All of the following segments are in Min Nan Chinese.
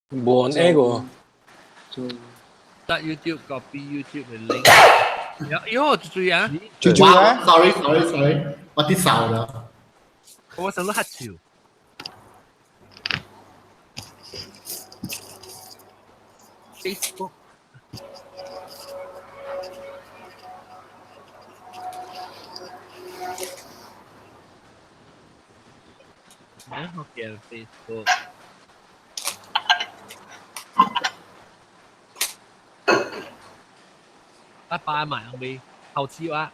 無那個。得 YouTube copy YouTube 嘅 link。喲，注啊！注注啊！Sorry sorry sorry，我啲手啦。我手都黑潮。Facebook。咩學嘅 Facebook？拜拜埋後尾後次啊！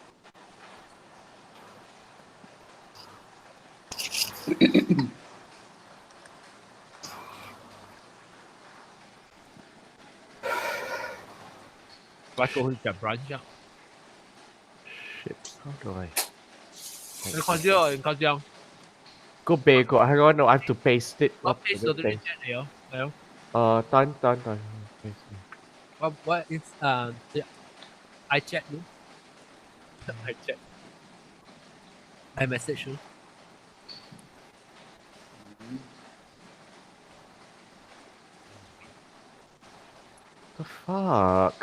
我過去食 brunch 啊！Shit, how do I？你看咗，你看咗。個鼻個，I don't know, I have to paste it。我 paste 到啲 chat 嚟哦，係哦。等等等。我 it's I chat 你，I chat I message 你。 The fuck？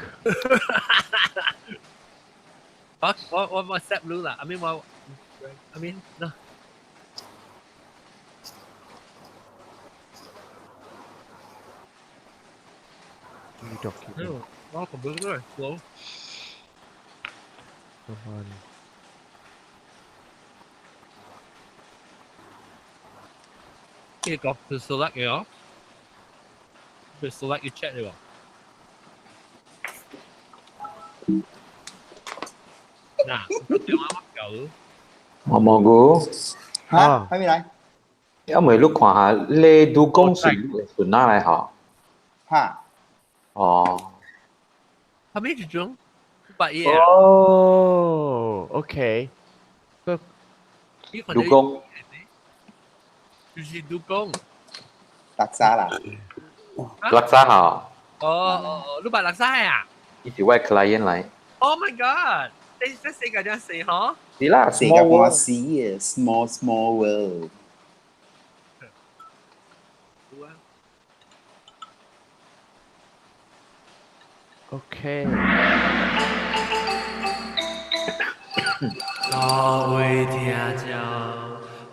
我 WhatsApp 你啦，I mean 我 I mean 嗱。 New document。我 computer slow。 Come on。呢個 select 嘅哦，佢 select 嘅 chat 嚟喎。嗱，電話我搞。毛毛菇，嚇，喺邊嚟？因為你看下，你都講是順哪來吼？嚇。哦。係咩這種？百嘢。哦，OK。你講。就是都講。叻沙啦。叻沙吼。哦哦哦，你捌叻沙啊？伊是我 client 來。 Oh my god！這這世界真細嗬。是啦，世界半死嘅，small small world。 OK。各位聽眾，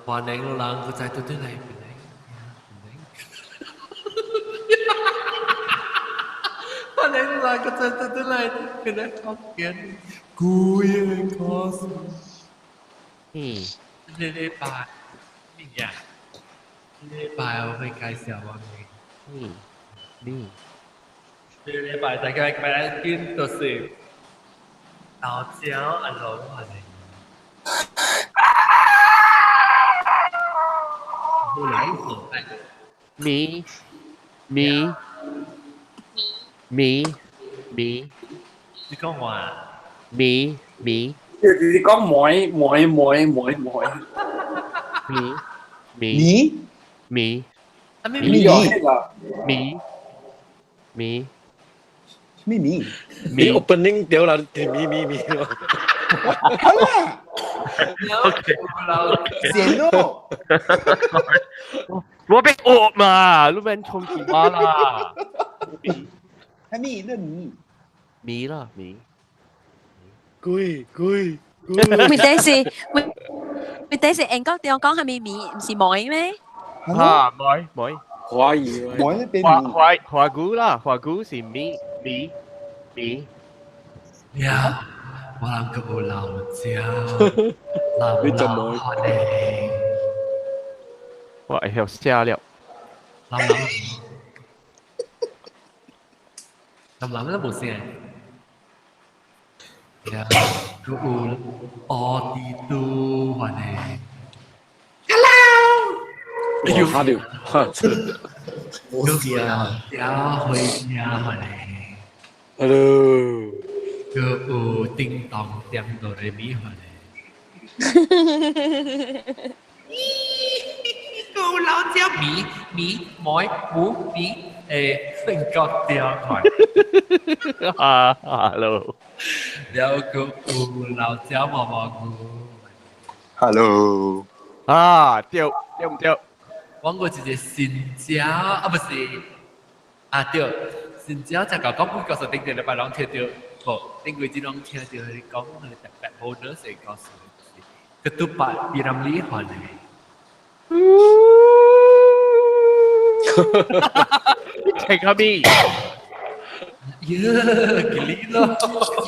歡迎人閣再倒轉來。歡迎人閣再倒轉來，變來福建舊的故事。嗯。這禮拜，咩呀？這禮拜我會介紹我嘅。嗯。你。這禮拜大家來見就是老椒阿龍啊！咪咪咪咪，你講話？咪咪，你講妹妹妹妹妹，咪咪咪咪咪咪咪咪咪 opening 掉啦，咪咪咪。好啦，OK，剪咯。我被惡嘛，你免衝擊我啦。係咪那咪？咪啦咪。攰攰。問題是，問題是英國地方講係咪咪，唔是妹咩？嚇，妹妹。華語。妹咧變華華華語啦，華語是咪咪咪。呀，我人個有老椒，老老歡迎。我會曉寫了。老老，老老都無寫。呀，個有奧迪都歡迎。Hello。哎呦，哈掉，哈。冇事啊。呀，回家歡迎。 Hello。個有叮當點哆來咪歡迎。個有老椒米米妹母米誒，成個掉台。啊，hello。了個有老椒毛毛菇。 Hello。啊，對對唔對？我過一個新椒啊，不是，啊對，真正就講講幾個數頂個禮拜攏聽到，無頂幾日攏聽到你講佢特別 bonus 的故事，ketupat P. Ramlee 還的。聽下咪？耶，吉利咯！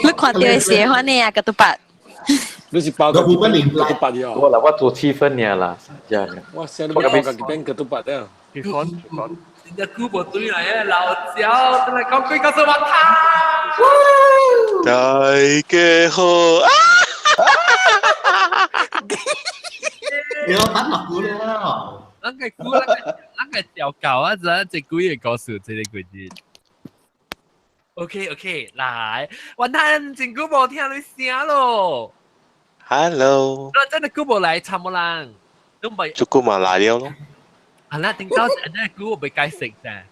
你看到的是款的啊，ketupat。你是包個 ketupat 了？我啦，我做氣氛爾啦，這樣。我想你包個變 ketupat 了。結婚結婚。真正久無對來啊，老鳥，真來講幾個數我頭。大家好啊！你要等落鼓了。咱個久，咱個調教啊，這這幾個故事，這個鬼子。OK OK，來，雲吞真久無聽你聲咯。 Hello。我真係久無來參無人，都未。足久嘛來了咯。啊，那頂到那久未解釋啫。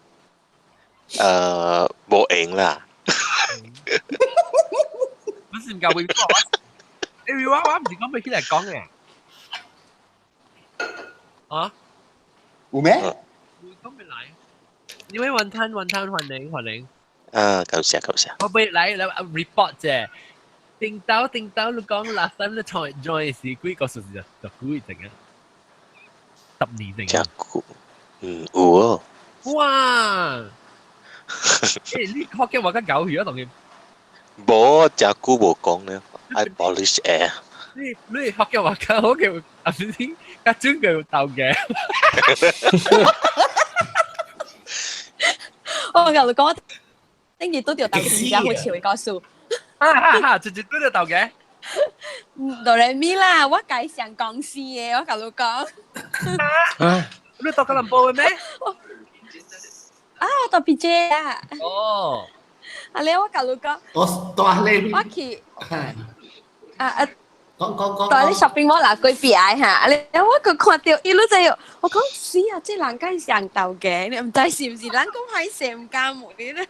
無閒啦。不是唔夠微博，欸，我唔是講欲起來講嘅。啊？有咩？講欲來。因為雲吞雲吞歡迎歡迎。啊，感謝感謝。我欲來來 report 啫。頂到頂到，你講 last time 你 join join 時幾個數字就幾定啊？10年定。真久，嗯，有哦。哇！欸，你學嘅話較搞去啊，同佢。無，真久無講了，愛 polish 下。你學嘅話較好嘅，阿先較準嘅鬥嘅。我甲你講，頂日拄著鬥真正好笑的故事。哈哈哈！直接拄著鬥嘅。哆來咪啦，我家上公司的，我甲你講。你到吉隆坡的咩？啊，我到 PJ 啊。哦。啊，你我甲你講。我到你。我去。啊啊！講講講。到你 shopping mall 啦，過壁的哈，你我閣看著伊，你知影？我講死啊！這人敢上頭家，你毋知是毋是？人講歹勢毋敢問你咯。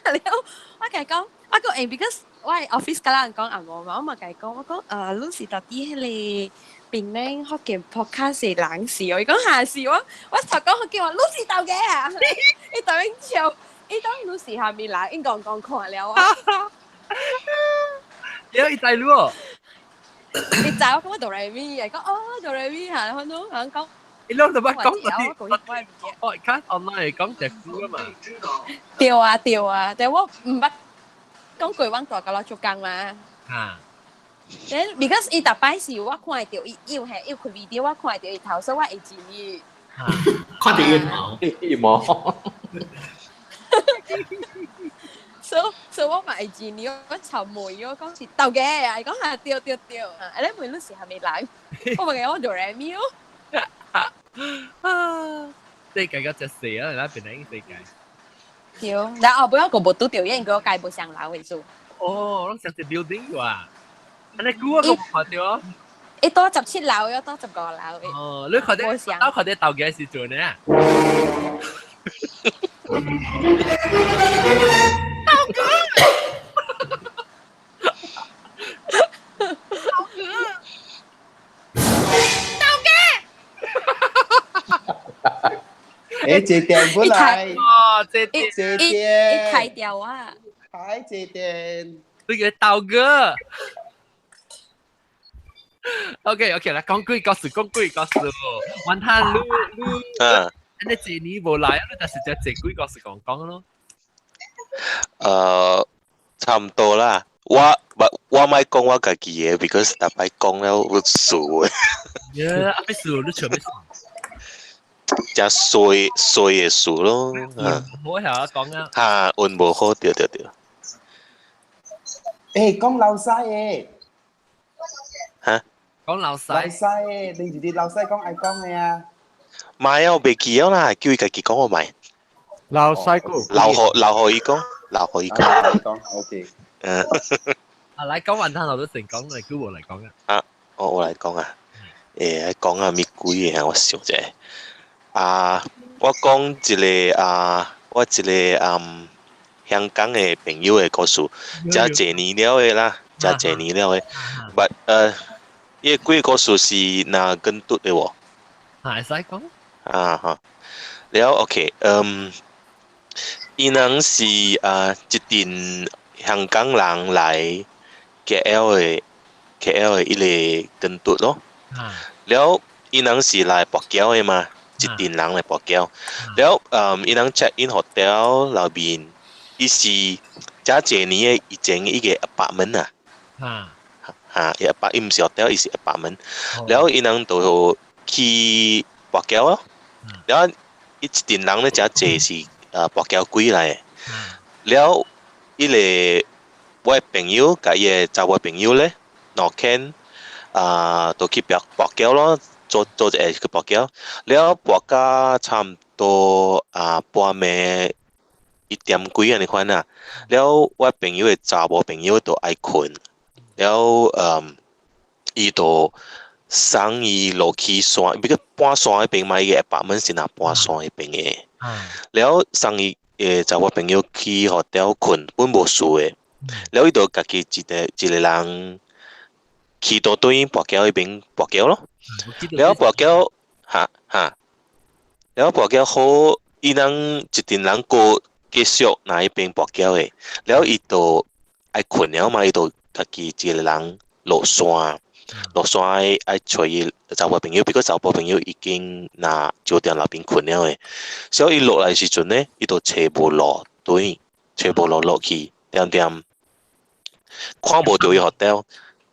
啊，了我共伊講，我講欸，because 我喺 office 佮人講紅毛嘛，我嘛共伊講，我講你是到底彼個檳榔福建 podcast 的人是哦？伊講哈是，我頭講福建話，你是頭家啊？伊當笑，伊當你是啥物人？伊講講看了啊。了伊知你哦。伊知我講哆來咪，伊講哦哆來咪嚇，反正人講。伊攏就捌講嗰啲，哦，看 online 講隻歌嘛。對啊對啊，但我毋捌講過阮大甲我做工嘛。啊。 Then because 伊逐擺是我看會著伊有嘿，伊開 video 我看會著伊頭，所以我會記伊。看著伊頭。伊毛。所以我嘛會記你，我臭問我講是頭家啊，伊講哈對對對，啊，你問你是啥物人？我嘛講我哆來咪哦。啊！世界個隻死啊，咱變成世界。對，然後後尾我閣無拄著，因為我家無上樓的數。哦，攏上一 building 哇！按呢久我閣無看著。伊倒17樓，我倒15樓。哦，你看著，我看著頭家時陣呢？頭家。頭家。頭家。欸，這電本來，哦，這這伊電，抬掉啊！抬這電，你個豆哥。OK OK，來講幾個故事，講幾個故事。雲吞，你你，啊，你這年無來，你就是只這幾個故事講講咯。差唔多啦。我莫講我家己的，because 逐擺講了我輸的。耶，啊，欲輸你笑欲輸。真衰衰的事咯。唔好曉講啊。哈，運無好，對對對。欸，講老細的。哈？講老細。老細的，你是啲老細講愛講的啊。莫啊，我袂記了啦，叫伊家己講我莫。老細個。留予伊講，留予伊講。講，OK。嗯。啊，來講雲吞我都成講嚟，叫我來講啊。啊，我來講啊。欸，講啊，物鬼的，我想者。啊，我講一個啊，我一個香港的朋友的故事，真濟年了的啦，真濟年了的。But 伊個鬼故事是若跟拄的無？啊，會使講。啊哈，了 OK，嗯，伊人是啊一陣香港人來 KL 的一个跟隊咯。了，伊人是來跋筊的嘛，一陣人來跋筊。了，伊人 check in hotel 內面，伊是遮濟年的以前伊个 apartment 啊。哈，伊 apart 伊毋是 hotel，伊是 apartment。了，伊人就去跋筊咯。了，伊一陣人咧遮濟是啊跋筊鬼來的。了，伊个我的朋友佮伊的查某朋友咧，兩間啊，都去跋跋筊咯，做做一个去跋筊。了跋到差毋多啊半暝1點幾按呢款啊。了，我朋友的查某朋友就愛睏，了伊就送伊落去山，比個半山彼邊嘛，伊个 apartment 是若半山彼邊的。了送伊的查某朋友去 hotel 睏，本無事的。了伊就家己一个一个人去到對跋筊彼邊跋筊咯。了跋筊哈哈，了跋筊好，伊人一陣人過繼續那彼邊跋筊的，了伊就愛睏了嘛，伊就家己一个人落山，落山愛愛揣伊查某朋友，比過查某朋友已經若酒店內邊睏了的，所以伊落來時陣呢，伊就揣無路，對，揣無路落去，點點看無著伊 hotel，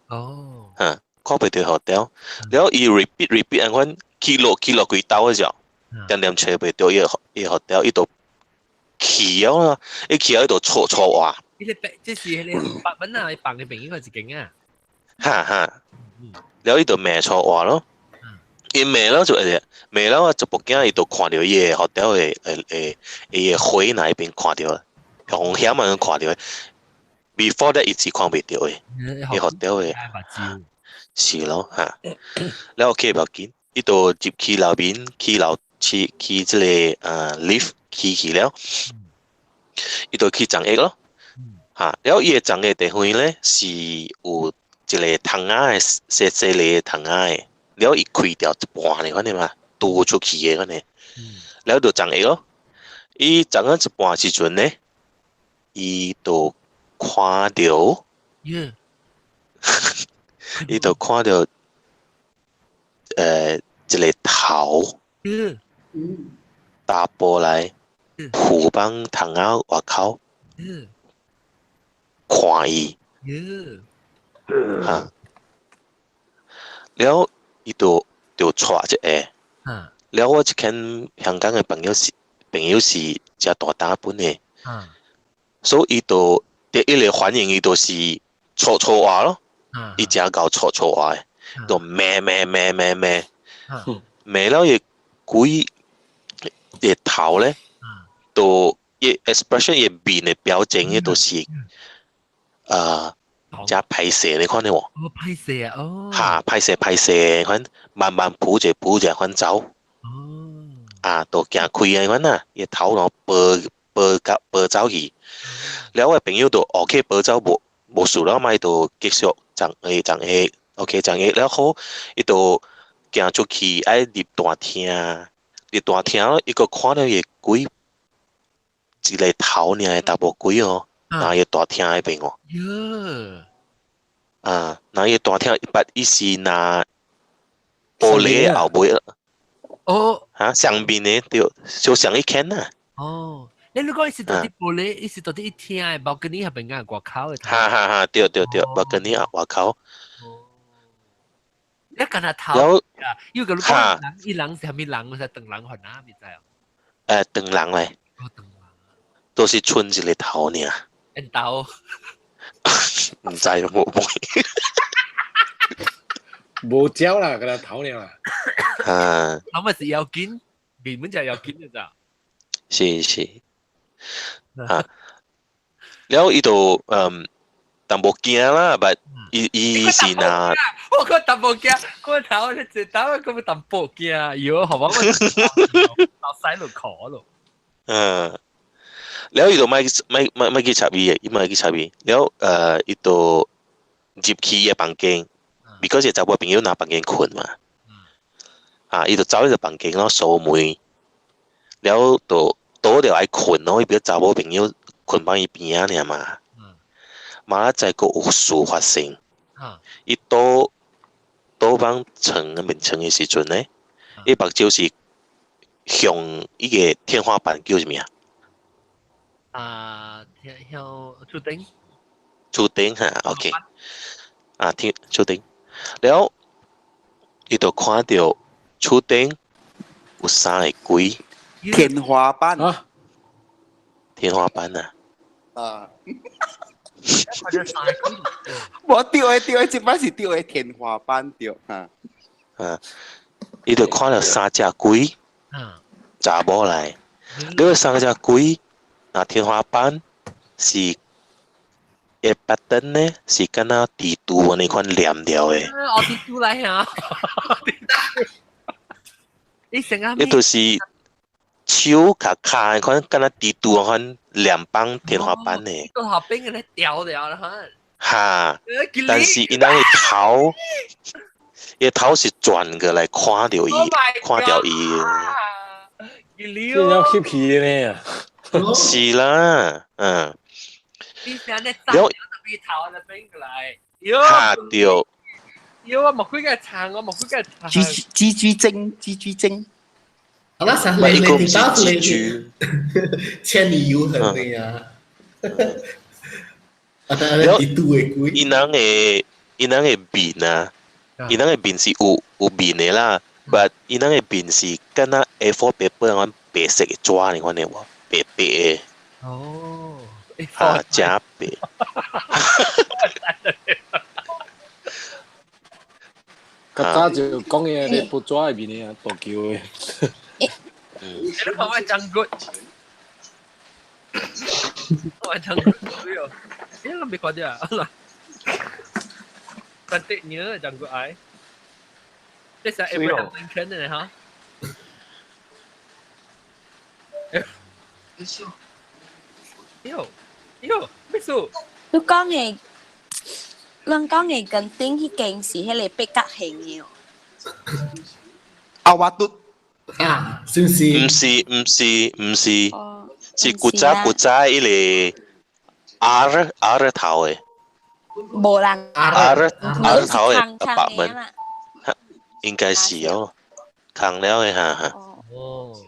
哈，看袂著 hotel，了伊 repeat repeat 按款去落去落幾兜的時候，點點揣袂著伊个伊 hotel，伊就去了啦，伊去了伊就錯錯話。呢個這是迄個白文啊，你房嘅朋友係一間啊。哈哈，了伊就罵錯話咯，伊罵了就會罵了，一步行伊就看著伊个 hotel 的誒伊个火那邊看著，紅險啊看著。Before that 伊是看袂著的，伊 hotel 的，是咯哈。了 OK 無要緊，伊就入去樓面，去樓去去這个lift 去去了，伊就去層一咯。哈，了伊个層的地方咧是有一个窗仔的，細細个窗仔的，了伊開掉一半的款的嘛，拄出去的款的，了就層一咯。伊層到一半時陣咧，伊就看著，伊就看著，一个頭，踏步來，扶幫窗仔外口，看伊，哈，了伊就就帶一下，了我一間香港的朋友是誠大膽本的，所以伊就第一個反應伊就是錯錯話咯，伊誠𠢕錯錯話的，就罵罵罵罵罵，罵了伊鬼個頭咧，就伊 expression 伊面的表情，伊都是啊，誠歹勢你看到無？哦，歹勢啊，哦。哈，歹勢歹勢款，慢慢浮者浮者款走。哦。啊，就行開啊款啊，伊頭腦飛飛甲飛走去。了我朋友就 OK 飛走無無事了嘛，伊就繼續層下層下，OK 層下了好，伊就行出去愛入大廳，入大廳伊閣看著伊个鬼，一个頭爾的查某鬼哦，佇伊大廳彼邊哦。喲。啊，佇伊大廳，but 伊是若玻璃後尾。哦。哈，上面的對，就上一間啊。哦，你如果伊是佇佇玻璃，伊是佇佇一廳的 balcony 下邊個外口的。哈哈哈，對對對，balcony 啊外口。你敢若頭啊？因為佢講人，伊人是啥物人？我是長人還哪？咪知哦。長人咧。哦，長人。都是剩一个頭爾。緣投。毋知無無。無焦啦，敢若頭爾啦。啊。頭咪是要緊，面本就要緊的咋。是是。啊。了伊就淡薄驚啦，but 伊伊是若。我個淡薄驚，個頭你一頭個淡薄驚，喲，好我老細路考咯。嗯。了伊就莫莫莫莫去插伊的，伊莫去插伊。了伊就入去伊的房間，because 查某朋友若房間睏嘛。啊，伊就走去個房間咯，鎖門，了就倒著愛睏咯，伊變查某朋友睏放伊邊仔爾嘛。嘛再閣有事發生，伊倒倒放床面床的時陣呢，伊目睭是向伊個天花板叫啥物啊？啊，天向厝頂。厝頂哈，OK。啊，天厝頂，了，伊就看著厝頂有三个鬼。天花板啊，天花板啊。啊。無對的對的，這擺是對的天花板對哈。啊，伊就看著三隻鬼，查某來，了三隻鬼，那天花板是會 pattern 呢，是敢若蜘蛛按呢款黏掉的。哦，蜘蛛來嚇！你成啊？伊就是手較跤款，敢若蜘蛛款黏綁天花板的。個後邊嘅咧掉掉啦，哈！但是𪜶的頭，伊頭是轉過來看著伊，看著伊。這要翕戲呢？是啦，嗯。你成日站咗邊頭就邊過來。嚇著。喲，我冇幾個撐，我冇幾個撐。蜘蛛精，蜘蛛精。好啦，上你你聽到你千里遊痕的呀。啊，但係你拄的鬼。𪜶人的面啊，𪜶人的面是有面的啦，but 𪜶人的面是敢若 A4 paper 款白色的紙呢款的無，白白的。哦。啊，真白。較早就講嘢，你報紙的面啊，大球的。你看我張骨，我張骨，哎呦，你諗別看啲啊，cantiknya janggut I. 這是 Abraham Lincoln 的哈。喲，喲，咩事？你講的，咱講的跟頂彼間是彼個八角形的哦。阿瓦嘟啊，是毋是？毋是，毋是，毋是，是古早古早彼個 R R 頭的。無人。 R R 頭的白門，應該是哦，空了的哈哈。哦。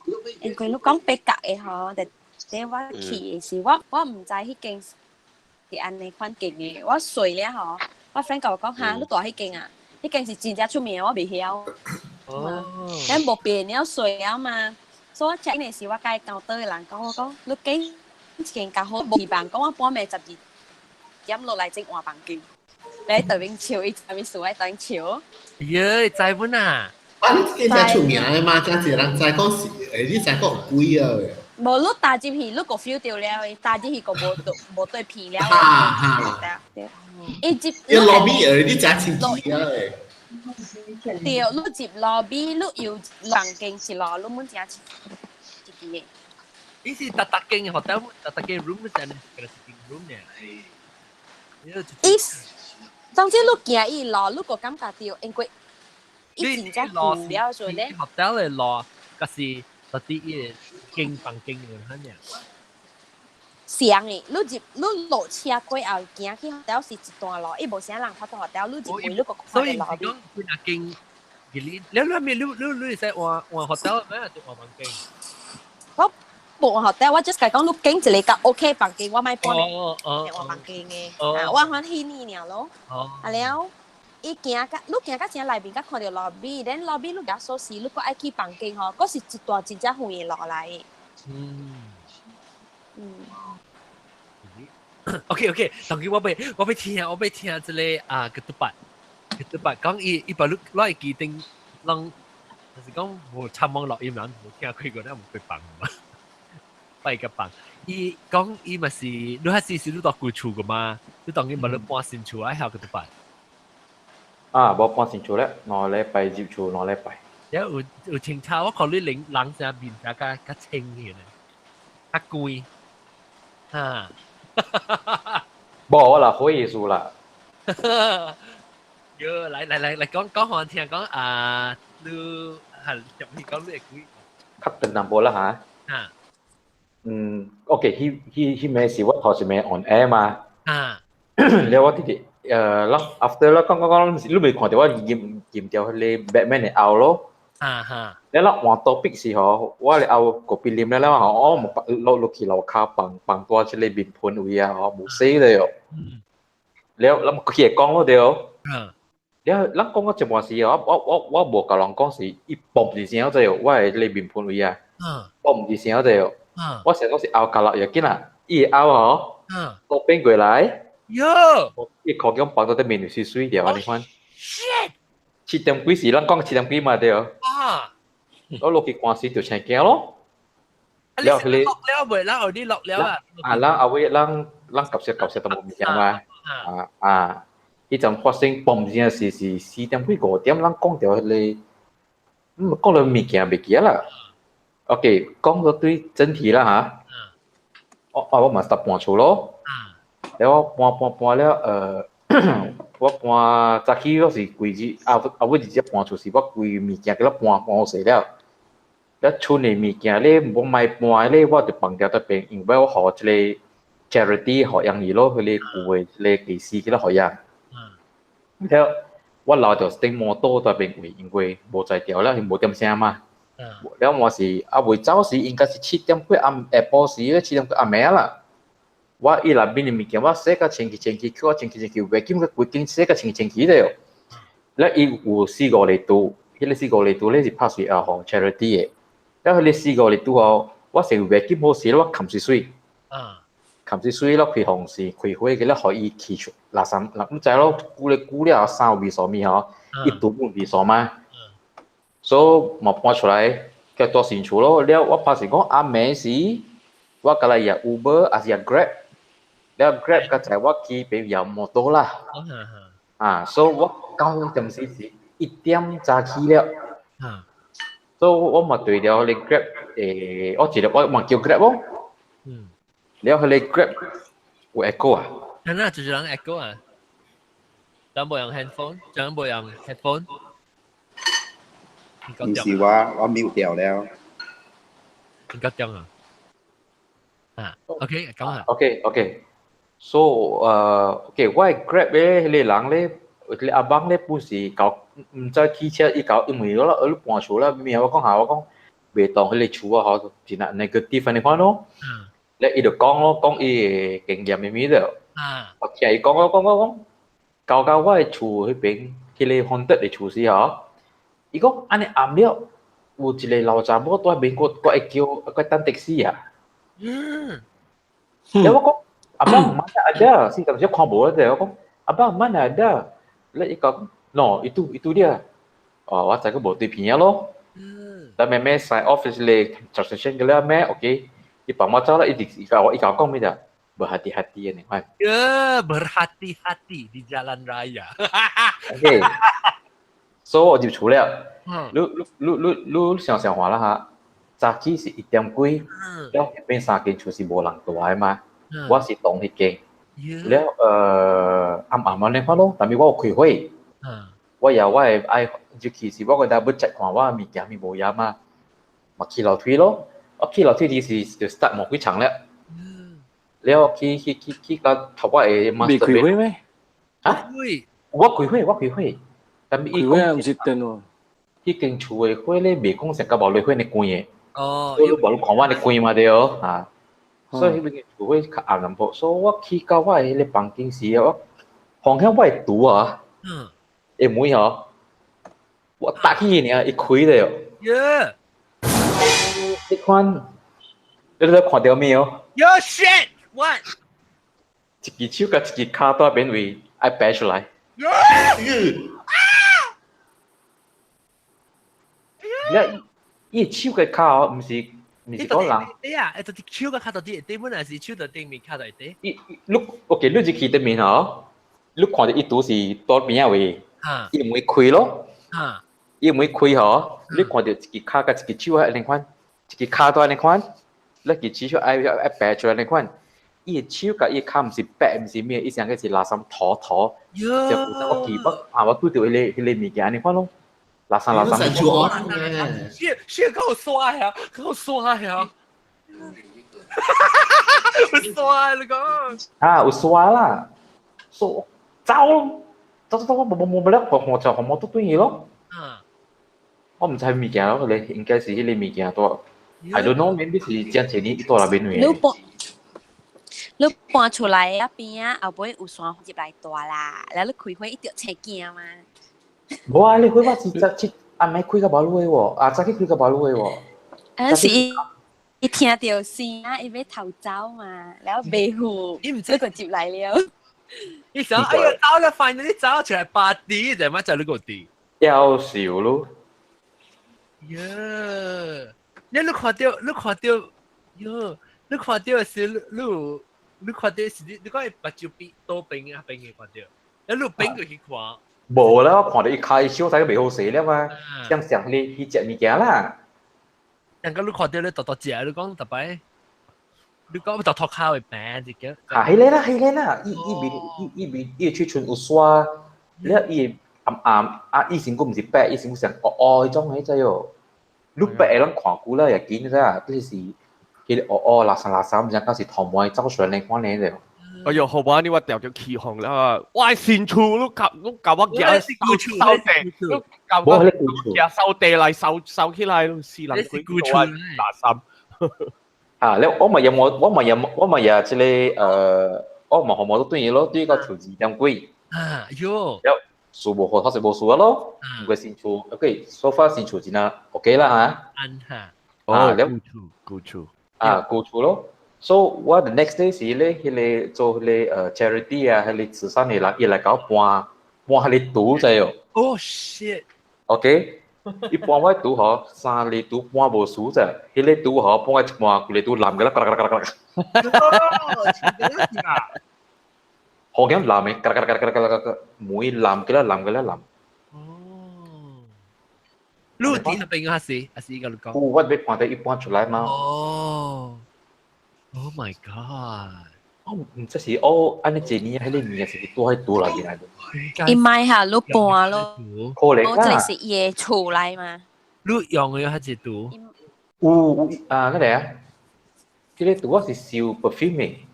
因為你講八角的吼，特底我去的是我毋知彼間是按呢款間的，我睡了吼，我 friend 共我講哈，你蹛彼間啊？彼間是真正出名，我袂曉。哦。咱無變了睡了嘛，所以我 check 的時我共兜倒的人講，我講你揀一間較好，無希望講我半暝12點落來先換房間，來對面笑，伊啥物事來對面笑。耶，知本啊！啊，你這間真出名的嘛，真濟人知講是，你知講有鬼啊？無，你踏入去，你個 feel 著了，踏入去個無對無對片了。哈哈。對。伊入。伊 lobby 你真清氣啊！對，你入 lobby，你又房間一樓，你滿真一個。伊是逐逐間 hotel，逐逐間 room 是按呢，一間 room 呢。伊，總之你行伊路，你個感覺著，因為伊真正舊了所以咧。 hotel 的路，抑是特佇伊個間房間的遐爾。上的，你入你落車過後行去 hotel 是一段路，伊無啥人拍到 hotel，你入去你個看所以路邊。是講幾若間，你你你咪你你你會使換換 hotel 咩？定換房間？我無換 hotel，我 just 講你揀一個較 OK 房間，我莫搬換房間的，啊，我歡喜你爾咯。啊了，伊行到，你行到正內面，才看著 lobby，then lobby 你共鎖匙，你閣愛去房間吼，閣是一段真正遠的路來。嗯。 OK OK，當佢我欲聽這個啊，ketupat，ketupat 講伊伊把你攞會記定，人就是講無參網錄音人無聽過過，咱無去放嘛，拜個放。伊講伊嘛是，你還是是你蹛舊厝個嘛？你當佢嘛你搬新厝愛曉 ketupat。啊，無搬新厝咧，兩禮拜入厝兩禮拜。有有清查，我看你人人聲面較較較清氣咧，較光，哈。無，我啦火意思啦。喲，來來來來講講予我聽講啊，你係入去講你會鬼。較長淡薄啦嚇。啊。嗯，OK，彼彼彼暝是我頭一暝 on air 嘛。啊。了我直直咱 after 啦講講講，你未看著我驗驗著彼个 Batman 的喉咯。啊哈。了咱換 topic 時吼，我咧喉咖啡啉了了吼，我落落去樓跤放放大一个面盆位啊吼，無洗了喲。了，咱佢會講咯對。了，咱講到一半時哦，我我我無共人講是伊嘣一聲就我的彼个面盆位啊。嘣一聲就。我想講是喉咬落要緊啊，伊的喉吼，倒變過來。喲！伊口腔放到佇面就水水掉啊！你看。 Shit！七點幾時，咱講七點幾嘛對。啊！我落去看時就青驚咯。了，彼个落了未？咱後啲落了啊！啊，咱後尾咱咱夾食夾食都無物件嘛。啊啊！彼陣發生嘣一聲是是四點幾五點，咱講著彼个，講著物件袂記啦。OK，講到對正題啦嚇。我啊我嘛是搬厝咯。了我搬搬搬了，我搬早起我是規日啊啊，尾日只搬厝是我規物件共伊搬搬好勢了。了厝內物件咧，無賣搬咧，我就放掉佇邊，因為我予一个 charity 予養伊咯，彼个舊的彼个技師去咧予養。了我留著頂摩托佇邊位，因為無才調了，伊無點聲嘛。了我是啊未走時，應該是七點幾暗下晡時咧，七點幾暗暝啦。我伊內面的物件，我洗甲清氣清氣，抾清氣清氣，袂緊個規間洗甲清氣清氣了。了伊有四五個度，彼个四五個度咧是拍水啊，予 charity 的。了彼个四五個度吼，我先袂緊好勢，我冚水水。冚水水了開風扇，開火個了，予伊去出垃圾，你知咯，舊咧舊了衫有味素物吼，伊都有味素嘛。所以嘛搬出來，叫住新厝咯。了我拍是講暗暝時，我共來約 Uber 抑是約 Grab。了 Grab 較載我去邊搖摩托啦。啊，所以我九點時是一點早起了。所以我嘛對了彼个 Grab，我一個我嘛叫 Grab 咯。了彼个 Grab 有 echo 啊？嗱，就是人 echo 啊。咱無用 handphone，咱無用 headphone。毋是我，我 mute 掉了。你夠鐘啊？啊，OK，講下。 OK，OK。So，OK，我 Grab 咧，彼個人咧，彼个阿伯咧，本是𠢕毋知汽車伊𠢕，因為我咧搬厝啦，明我講下，我講袂當彼個厝啊，吼，真係 negative 按呢款咯。咧伊就講咯，講伊的經驗啥物的。我聽伊講講講講講，到到我的厝彼邊，彼个 haunted 的厝時吼，伊講按呢暗了，有一個老查某佇彼邊，閣閣會叫，閣等的士啊。了我講。Abang mana ada? Si tak siapa看無的，我講abang mana ada? 咧伊講，no itu itu dia。哦，我知個無對片咯。但妹妹 sign off 是咧 transaction 個了咩？OK，伊幫我走啦，伊直伊共我伊共我講咩啫？Berhati-hati 你看。 Ya, berhati-hati di jalan raya. OK。所以我就厝了。你你你你你想想看啦嚇，早起是一點幾，了彼邊三間厝是無人蹛的嘛。我是當彼間，了暗暗按呢款咯，但是我有開火，我也我會愛，尤其是我個搭要check看我物件物無嘢嘛，嘛去樓梯咯，我去樓梯時就 start 無幾層了，了去去去去到頭我的未開火咩？啊？我開火，我開火，但是伊開火毋是電喎。彼間厝的火咧，袂講成甲無落火呢關的。哦。你無你看我呢關嘛對啊。所以彼邊厝火較暗淡薄，所以我去到我的彼个房間時，我方向我的櫥啊，的門吼，我打起去爾，伊開了。耶！你看，你咧看著物哦？ Yo shit! What？一支手佮一支跤佇邊位愛爬出來。啊！你伊手佮跤哦，毋是。毋是講人。對啊，到底手佮跤到底底，本來是手佇頂面，跤佇底。伊你 OK，你入去頂面吼，你看著伊拄是佗邊仔位，伊門開咯。伊門開吼，你看著一支跤佮一支手按呢款，一支跤佇按呢款，你支手愛愛爬出來按呢款。伊的手佮伊跤毋是白，毋是咩，伊成個是垃圾塗塗。就我記我啊，我拄著彼个彼个物件按呢款咯。垃圾垃圾。做嘅。雪雪夠帥啊，夠帥啊！有帥你講。啊，有帥啦，so 走走走走，無無無無了，我就紅毛都對伊咯。我毋知物件咯，你應該是彼个物件多。I don't know，maybe 是真濟年伊住內邊你搬你搬出來啊邊啊，後尾有山入來大啦，然後你開會一定車鏡嘛。無啊，你開我是早起暗暝開較無路的喎，啊早起開較無路的喎。啊是伊聽著聲啊，伊欲逃走嘛，然後袂赴，伊毋知個接來了。伊想哎呀，走了，finally 走出來 party，就乜就你個地。夭壽咯。喲，你看著，你看著，喲，你看著是你你看著是你你講伊目睭邊倒邊啊邊嘅看著，你你邊過去看。無啦，我看著伊開小仔袂好勢了嘛，想想你去食物件啦。人家你看著你獨獨食，你講特擺，你講獨脫口會病一個。啊，彼个啦，彼个啦，伊伊面伊伊面伊喙唇有刷，了伊暗暗啊，伊身軀毋是白，伊身軀上烏烏彼種彼隻喲。你白會啷看久了會緊咋，就是彼个烏烏垃圾垃圾，毋知講是頭毛走出來款呢就。哎喲，好玩你我掉咗起哄啦！我新厝你夾你夾我夾掃地，你夾我夾掃地來掃掃起來，死人鬼厝垃圾。啊，你我咪有我我咪有我咪有這個我咪紅毛都對伊咯，對個厝2點幾。啊，喲。了，數無好，頭是無數啊咯。唔過新厝，OK，so far 新厝真係 OK 啦嚇。安哈。啊，了。舊厝，舊厝。啊，舊厝咯。So 我 the next day 是咧，彼个做彼个charity 啊，彼个慈善的人，伊來共我搬搬彼个櫥知無？ Oh shit！ OK，伊搬我櫥吼，三个櫥搬無輸者，彼个櫥吼搬一半，規个櫥爛個啦，嘎啦嘎啦嘎啦嘎啦。好驚爛的，嘎啦嘎啦嘎啦嘎啦嘎啦，每爛個啦爛個啦爛。哦，你有佇彼邊還是還是伊共你講？有，我欲看著伊搬出來嘛。哦。Oh my god！我毋知是哦，按呢一年彼个物件是拄喺櫥內面來。伊買下你搬咯，可能這裡是伊的厝來嘛。你用的還是櫥？有有啊，那個啊，這個櫥我是燒 perfume 的，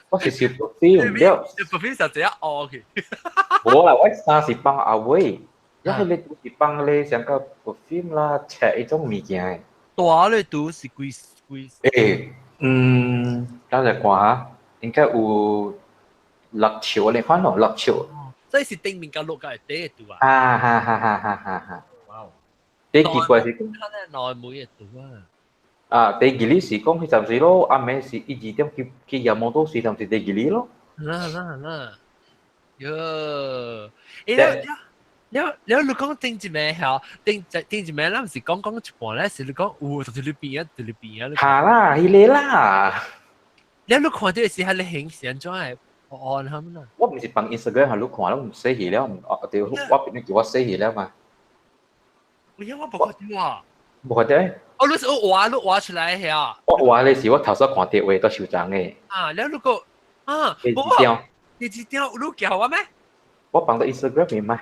我是燒 perfume 了。 perfume 就這樣哦去。無啦，我衫是放後尾，一彼个櫥是放咧像個 perfume 啦、冊彼種物件的。大咧櫥是幾幾？欸，嗯，等下看下，應該有6尺你看咯，6尺。這是頂面佮落個底的櫥啊！啊哈哈哈哈哈哈！哇！第奇怪是講，內每的櫥啊。啊，第二日是講彼陣時咯，暗暝是一二點去去夜摩多時陣是第二日咯。啦啦啦！喲，欸，了了了，你講頂一暝嚇，頂頂一暝，咱毋是講講一半咧，是你講有就佇你邊啊，佇你邊啊。嚇啦，彼个啦。了你看著是彼个形是按怎的？按他們啊？我毋是放 Instagram 予你看，我毋洗去了，哦對，我朋友叫我洗去了嘛。哎呀，我無看著啊！無看著？哦，你是畫你畫出來的啊？我畫的是我頭先看著話都收藏的。啊，了你個啊，第二張。第二張你叫我咩？我放到 Instagram 面嘛。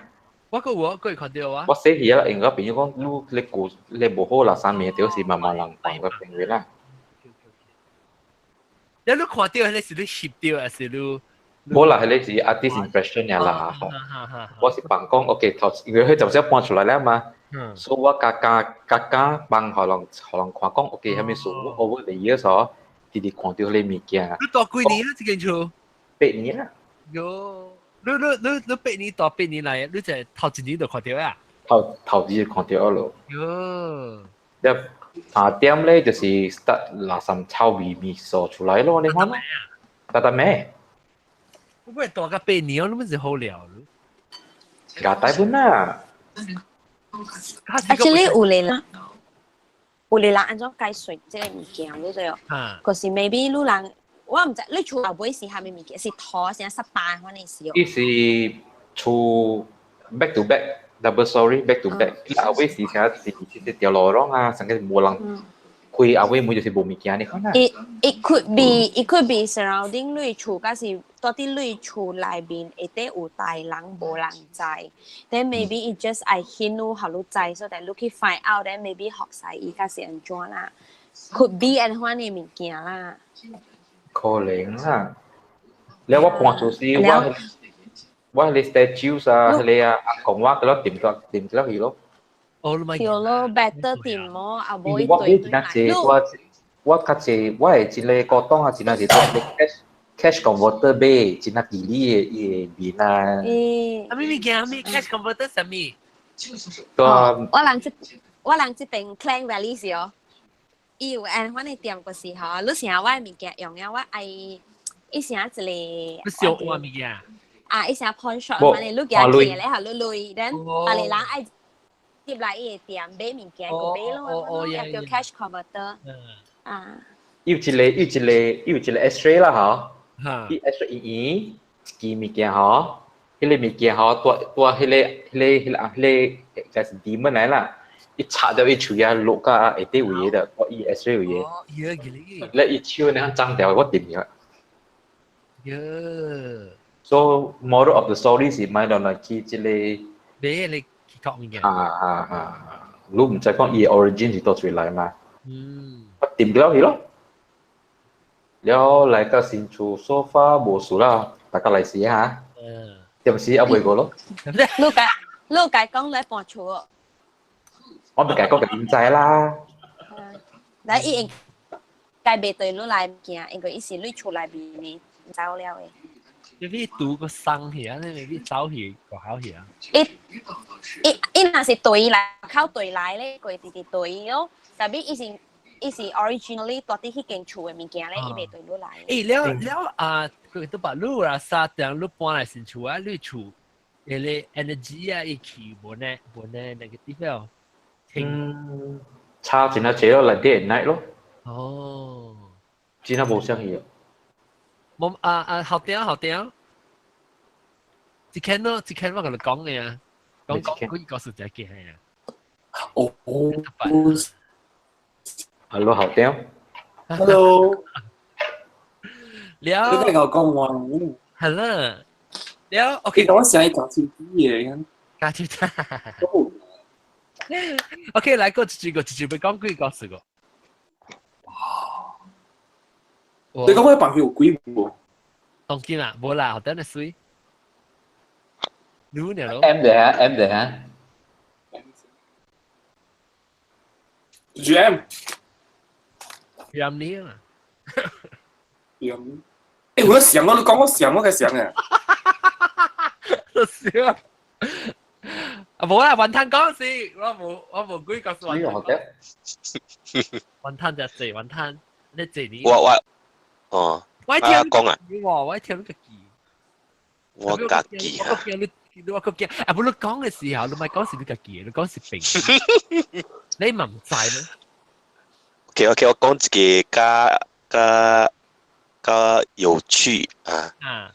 我閣有，閣會看著啊。我洗去了，因為我朋友講你你舊你無好啦，啥物就是慢慢人放個朋友啦。了你看著彼個是你翕著還是你？無啦，彼個是 artist impression 爾啦。我是放講 OK 頭，因為彼陣時搬出來了嘛。所以我加加加加放予人予人看講 OK，啥物事我 over the years 哦，直直看著彼个物件。你住幾年啊？這間厝？ 8年啦。喲，你你你你八年住八年來，你就頭一年就看著啊？頭頭一日看著咯。喲。了3點咧就是 start 垃圾臭味味素出來咯，你看咯。逐逐暝。我會住甲八年，你們是好料咯。夾大本啦。 Actually 有個人，有個人按怎解說這个物件，你知無？可是 maybe 你人，我毋知你厝後尾是啥物物件，是土啥濕板款的是哦。伊是厝 back to back double story back to back，伊後尾是啥是這條路廊啊，成個無人開開後尾門就是無物件，你看啦。 It could be surrounding 你厝，還是到底你厝內面下底有大人無人知。Then maybe it just 愛顯你予你知，so that 你去 find out，then maybe 學晒伊較是按怎啦。Could be 按款的物件啦。可能啦。了我搬厝時，我彼個 statues 啊，彼個啊，阿公我嗰度掂咗掂咗去咯。哦，你咪對咯，better 掂麼？啊，無伊我對對買真濟，我我較濟，我會一個古董啊，真係是 cash converter 買，真係地理的伊的面啊。咦？啊，咩物件？咩 cash converter 啥物？對啊。我人這邊 Klang Valley 時哦，伊有按阮的店個時候，你成日我的物件用了，我愛伊成一個。你小我物件？啊，伊成 pawn shop，反正你行去咧，予你鐳，then 別个人愛入來伊个店買物件，就買咯，我叫 cash converter。啊。有一個有一個有一個 X-ray 啦，嗬。伊 X-ray 圓圓一支物件嗬，彼個物件嗬，帶帶彼個彼個彼個啊彼個該是 demon 來啦。伊插到伊喙啊落到下底位的，我伊 X-ray 位的。哦，耶，個咧伊手呢髒掉，我掂咗。耶。 So moral of the story 是買落來去這個。買你去講物件。啊啊啊！你毋知講伊 origin 是佗處來嘛？嗯。我掂了去咯。了來到新厝，so far 無事啦，大家來試下。嗯。點時還袂過咯。你家講來搬厝。我咪家講個唔知啦。來，伊應該袂對你來物件，因為伊是你厝內面的走了的。你咪拄個生去啊！你咪走去個考去啊！伊伊伊若是對來靠對來咧，過直直對咯。特別伊是 originally 住佇彼間厝的物件咧，伊袂對你來。欸，了了啊，佢都把你啊沙點你搬來新厝啊，你厝彼个 energy 啊，伊去無呢無呢 negative 了。嗯，差真係濟咯，來 day and night 咯。哦。真係無相去啊。冇啊啊，後點後點，一間咯，一間我共你講嘅啊，講講幾個數字嘅啊。哦。 Hello，後點。 Hello。了。你喺度講話。係啦。了，OK。我想講手機嘅。講手機。OK，來個一個一個，欲講幾個四個。你講我朋友有鬼無？當今啊，無啦，等你水。你呢咯？M 的啊，M 的啊。 G M。 M 你啊。 M。欸，我想我，你講我想我嘅想啊。都笑。啊，無啦，雲吞講是，我無幾個是雲吞。雲吞就濟雲吞，你濟你。我哦，我聽講啊，我聽你家己。我家己啊。我驚你，我驚啊！不，你講嘅時候，你咪講是你家己，你講是病。你嘛毋知咩？OK OK，我講一個較較較有趣啊。啊。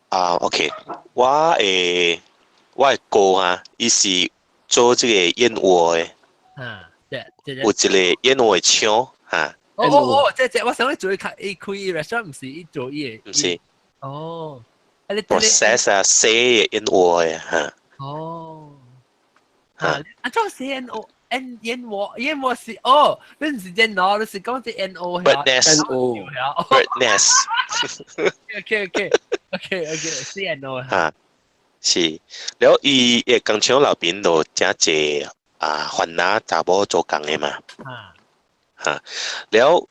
啊，OK，我的哥啊，伊是做這個燕窩的。啊，對，有一個燕窩的廠哈。哦哦哦，這這我想你做較伊開 restaurant 毋是伊做伊的。毋是。哦。 process 啊，洗的燕窩的哈。哦。啊，啊，怎是 N O N 燕窩燕窩是哦，你毋是燕窩，你是講這 N O Bird nest。Bird nest。 OK OK OK OK，是 N O。哈，是，了伊的工廠內邊就誠濟啊，番仔查某做工的嘛。啊。哈，了，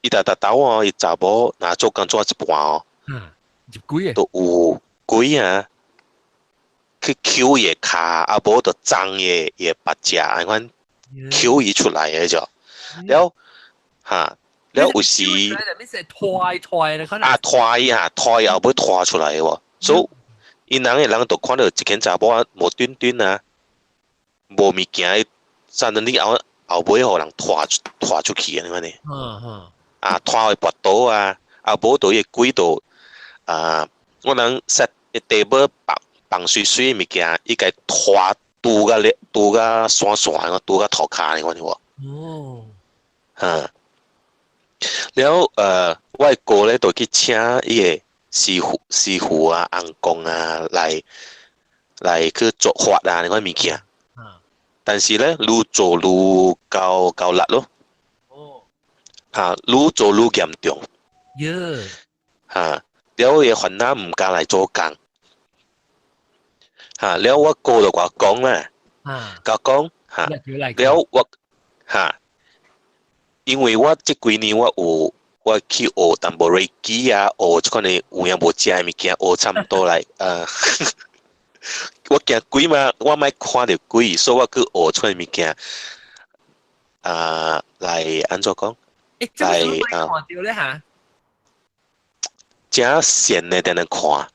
伊逐逐晝哦，伊查某若做工做一半哦，入鬼都有鬼啊，去抾伊的跤，啊無就鬃伊的腹脊，按款抾伊出來的就，了，哈，了有時啊拖伊啊拖伊後尾拖出來的喎，所以𪜶人的人就看著一間查某啊無端端啊，無物件，站陣你後後尾予人拖拖出去按呢。啊，拖去跋倒啊，啊無就伊鬼就啊，我人 set 一 table 放放水水物件，伊共拖拄甲咧，拄甲山山，拄甲塗跤呢款無？哦。哈。了我的哥咧就去請伊个師傅啊、翁公啊來去做法啊，呢款物件。但是咧，愈做愈夠力咯。哦。哈，愈做愈嚴重。喲。哈，了伊個番仔毋敢來做工。哈，了我哥就共我講啦，共講哈，了我哈，因為我這幾年我有我去學淡薄 Reiki 啊，學這款的有影無食的物件，學差毋多來，我驚鬼嘛，我莫看著鬼，所以我去學這款物件，啊，來按怎講？來啊，看著咧嚇？誠善的定定看，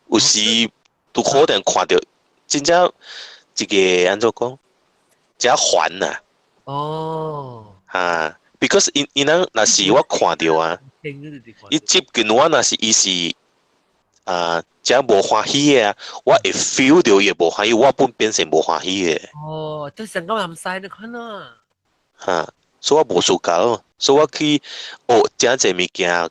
有時拄好定看著，真正一個按怎講，誠煩呐。哦。哈，because 𪜶𪜶人若是我看著啊，伊接近我，若是伊是啊，誠無歡喜的啊，我會 feel 著伊無歡喜，我本變成無歡喜的。哦，都成個唔使你看啦。哈，所以我無 suka 咯，所以我去學誠濟物件，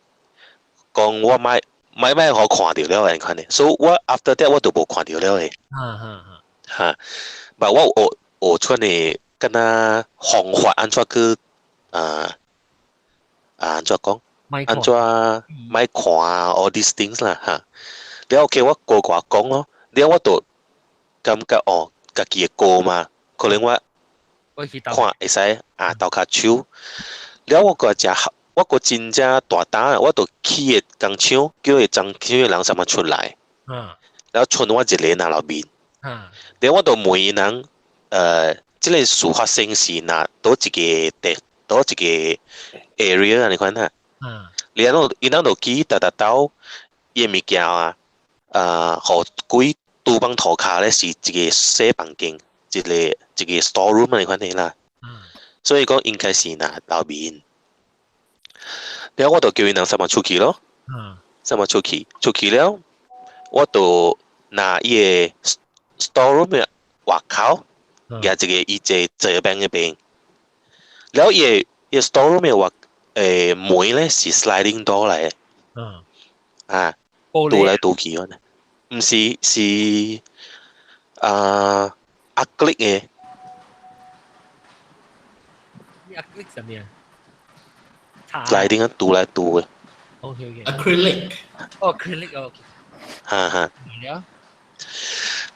講我莫莫莫予我看著了，按款的，所以我 after that 我就無看著了的。哈哈哈。哈，但我學學出呢，敢若方法按怎去啊啊按怎講？按怎莫看 all these things 啦哈。了 OK，我哥共我講咯，了我就感覺哦，家己的歌嘛，可能我看會使啊鬥跤手。了我閣誠我閣真正大膽，我就去个工廠，叫个工廠的人啥物出來，了賰我一个人內面。了我就問𪜶人，這个事發生是哪佗一个地，佗一个 area 啊？你看下。了後𪜶人就去逐逐兜伊的物件啊，予鬼拄放塗跤咧是一個細房間，一個一個 store room 啊，你看下啦。所以講應該是若內面。了我就叫𪜶人啥物出去咯。啥物出去？出去了，我就拿伊个 store room 的外口，舉一個伊坐坐邊那邊。了伊个伊 store room 的外門咧是 sliding door 來的。啊，拄來拄去款，毋是是啊 acrylic 的。 acrylic 啥物啊？ sliding 啊，拄來拄的。 OK OK。 Acrylic。哦，acrylic OK。哈哈。了。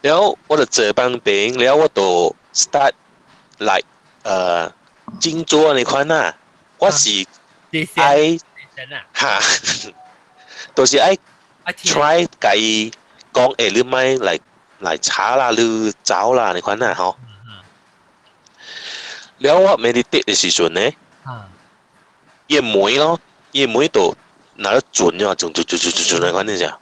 了我就坐旁邊，了我就 start 來靜坐按呢款啊，我是愛哈，就是愛 try 共伊講，欸，你莫來來吵啦，你走啦，按呢款啊吼。了我 meditate 的時陣呢，伊門咯，伊門就若咧轉咗，轉轉轉轉轉轉按呢款爾。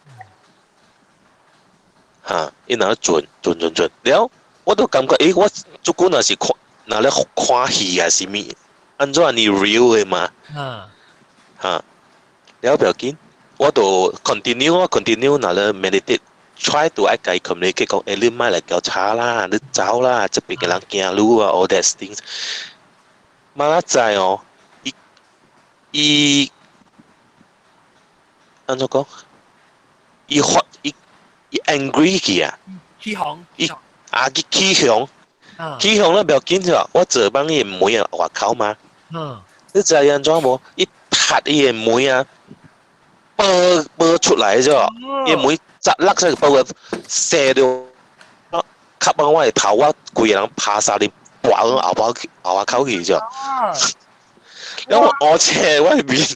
哈，伊若咧轉轉轉轉，了我都感覺，欸，我這久若是看，若咧看戲啊，是物，按怎按呢 real 的嘛？哈，了不要緊，我就 continue 我 continue 若咧 meditate，try to 愛共伊 communicate 講，欸，你莫來交吵啦，你走啦，這邊的人驚你啊，all that things。嘛仔知哦，伊伊按怎講？伊發伊伊 angry 去啊！起哄，伊啊去起哄，起哄了不要緊咋，我坐幫伊門啊外口嘛。你知伊按怎無？伊踢伊的門啊，爆爆出來咋？伊門砸落說爆個射著，吸到我的頭，我規个人趴沙裡，跋往後包去後仔口去咋？然後我切我的面。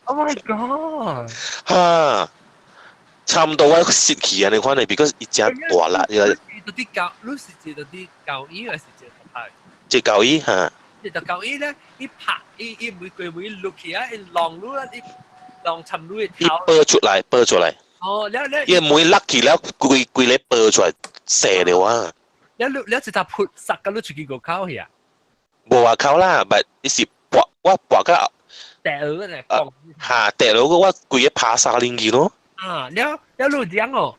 Oh my god！哈，差毋多我失去按呢款的，because 伊誠大力。到底教，你是一個佇教醫還是一個拍？這教醫哈。一個教醫咧，伊拍伊伊每個每落去啊，伊浪你啊，伊浪沉你的伊頭。爆出來，爆出來。哦，了了。伊門落去了，規規个爆出來，射著啊！了了了，一隻撲殺到你出去外口去啊？無外口啦，but 伊是跋我跋到。掉落來。哈，掉落個我規個趴沙入去咯。啊，了了你講哦。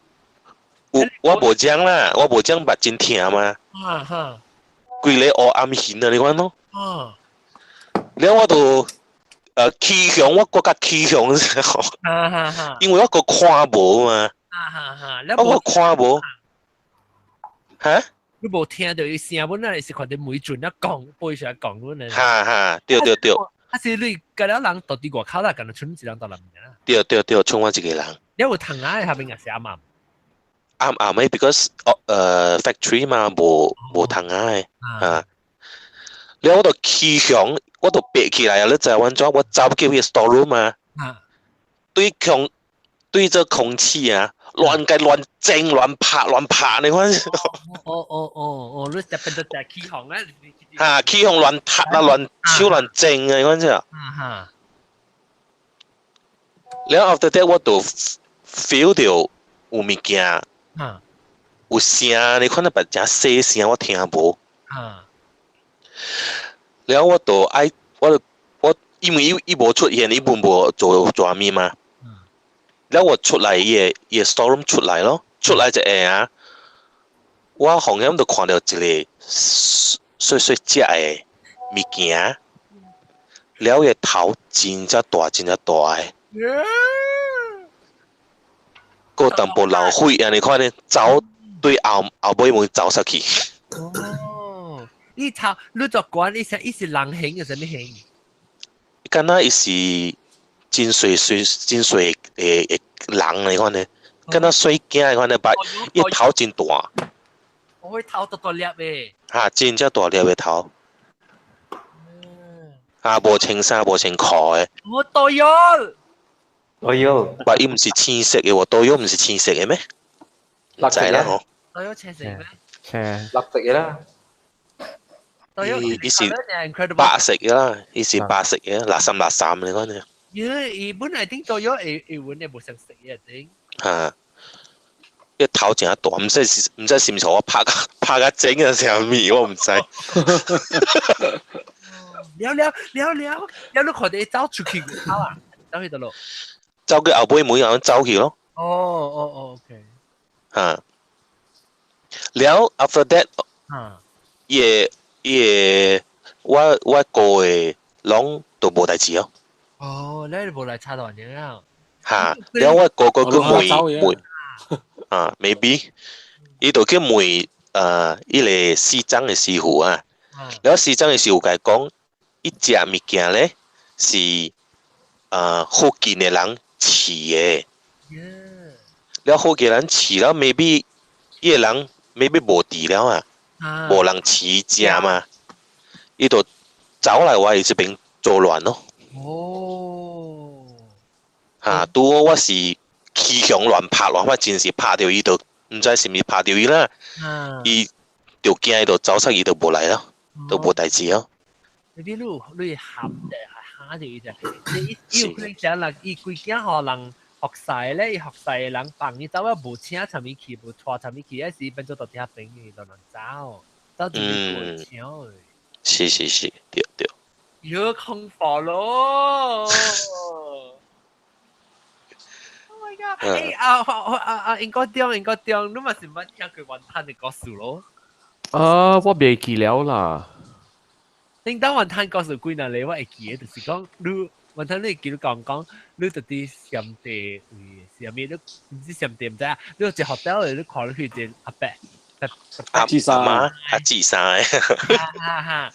有我無講啦，我無講，捌真疼嘛。哈哈，規个黑暗形啊，你看咯。哦，了我就起向我閣較起向，哈哈哈，因為我閣看無嘛。哈哈哈，我閣看無。哈？你無聽著伊聲，本來是看著梅準啊講，背上講本來。哈哈，對對對。啊是你佮了人到佇外口啦，敢若賰一人到內面啦。對對對，賰我一個人。你有窗仔下面也是暗暗。暗暗的，because factory 嘛，無窗仔的啊。了我就起向，我就爬起來啊！你知影怎？我走去彼個 store room 啊，對空對這空氣啊，亂共亂整亂拍亂拍，你看。哦哦哦哦，你特別就係起哄啊！哈，起哄亂拍啊，亂手亂整啊，你看這。哈。了 after that 我就 feel 著有物件，有聲，你看那別誠細聲，我聽無。了我就愛，我就我因為伊無出現，伊本無做做啥物嘛。了我出來伊个 store room 出來咯，出來一下啊，我紅險就看著一个細細隻的物件，了伊个頭真正大，真正大的。閣淡薄流血按呢款呢，走對後後尾門走出去。哦，你頭你做管，你是伊是人形抑是啥物形？敢若伊是真細細真細的的人來款呢，敢若細囝的款呢，但伊頭真大。我會頭大大粒的。哈，真正大粒的頭。啊，無穿衫，無穿褲的。我多藥。多藥。但伊毋是青色的喎，多藥毋是青色的咩？毋知啦吼。多藥青色咩？青，綠色的啦。伊伊是白色的啦，伊是白色的，垃圾垃圾你看呢。因伊本來頂多藥會會聞的無相色的頂。哈，伊頭真大，毋知是毋知是毋是我拍甲拍甲整啊啥物，我毋知。了了了了了，你看著伊走出去走啊？走去佗落？走去後尾門後走去咯。哦哦哦，OK。哈，了 after that，伊个伊个我我哥的攏都無代誌哦。哦，你無來插斷了。哈，了我哥哥去問問，啊，maybe，伊就去問伊个市長的師傅啊，了市長的師傅共伊講，伊食物件咧是附近的人飼的。了附近人飼了，maybe 伊个人 maybe 無佇了啊，無人飼食嘛，伊就走來我這邊作亂咯。哦，哈，拄好我是起向亂拍亂拍，真是拍著伊就毋知是毋是拍著伊啦。伊就驚伊就走出，伊就無來咯，都無代誌咯。你你你含者嚇住伊者，你伊有可能啥人伊規囝予人服侍咧，伊服侍的人放伊走啊，無請啥物去，無帶啥物去，還是變做到遐邊去，就人走，走就無請的。是是是，對對。有空房咯！Oh my god！欸啊啊啊！英國中英國中，你嘛是捌聽過雲吞的故事咯？啊，我袂記了啦。頂當雲吞故事幾若個我會記得，就是講你雲吞你會記得講講，你就佇暹地位啥物，你毋是暹地毋知啊？你一 hotel 你看落去一個阿伯，阿媽阿姊衫的。哈哈。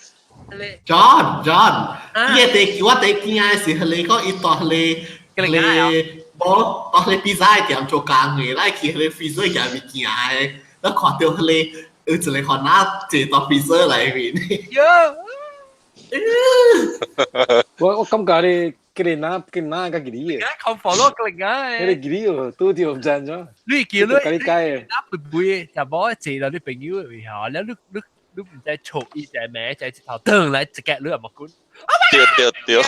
John John，伊個第我第驚的是，彼個講伊蹛彼個無蹛彼個比薩的店做工的，來去彼個 freezer 夾物件的，我看著彼個有一個番仔坐佇 freezer 內面。我感覺你吉你哪吉哪較吉你嘅。康佛咯，吉啊！你吉你哦，拄著毋知按怎。你記你你改哪會會就無坐到你朋友位吼，了你你。你毋知錯伊隻名，就一頭轉來一個你也無管。對對對。 Oh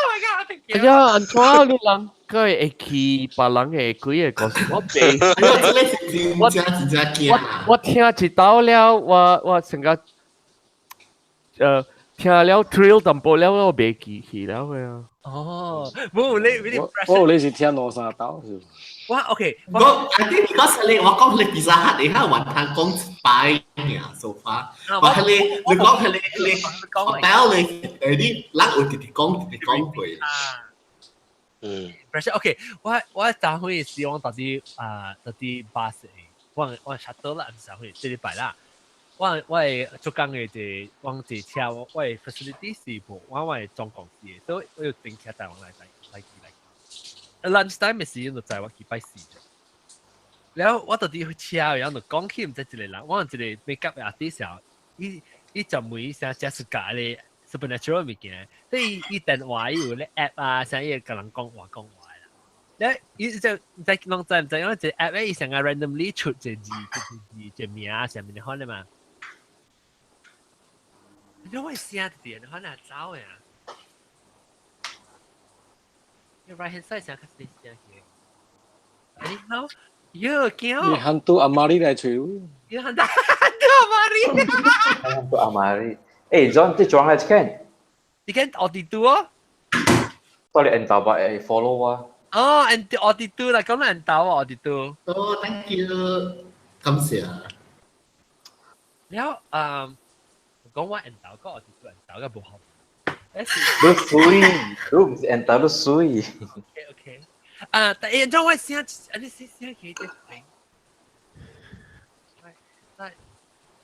my god！哎呀，按怎你人個會記別人的幾个故事？我袂。我真真正驚。我聽一道了，我我成個聽了 thrill 淡薄了，我袂記起了嘅啊。哦，冇你你我我你是聽兩三道是。我 OK，我 I think because 你我講你 Pizza Hut 你睇雲吞講一擺爾 so far，我係你你講係你你 hotel 你你人有直直講直直講過。嗯。 OK，我昨昏是我到底啊到底巴士，我 shuttle 啦，唔是昨昏這禮拜啦。我係做工嘅就我坐車，我嘅 facility 是無，我係總公司嘅，所以我要轉車台灣來來來去來。lunch time 嘅時陣就載我去拜四。然後我到底去車，然後就講起毋知一個人，我一個 makeup artist 伊伊就問啥 Jessica 咧 supernatural 物件，所以伊電話伊有咧 app 啊，啥伊會共人講話講話啦。咧伊就毋知攏知毋知，因為一個 app 咧，伊成日 randomly 出一個字一個字一個名啥物的款的嘛。你我聲電可能走呀。你 right hand side 聲較細聲去。你好，喲驚。你 hantu 阿媽你來揣。你 hantu 阿媽你。 hantu 阿媽你。誒，John，你裝來一間？你間奧迪都哦。到你緣投吧，會 follow 我。哦，緣奧迪都啦，講緣投啊，奧迪都。哦，thank you，感謝。了，嗯。講我緣投，講奧迪都緣投嘅無好。你水，你唔是緣投，你水。 OK OK。啊，但係將我聲，啊你聲聲起隻聲。喂喂，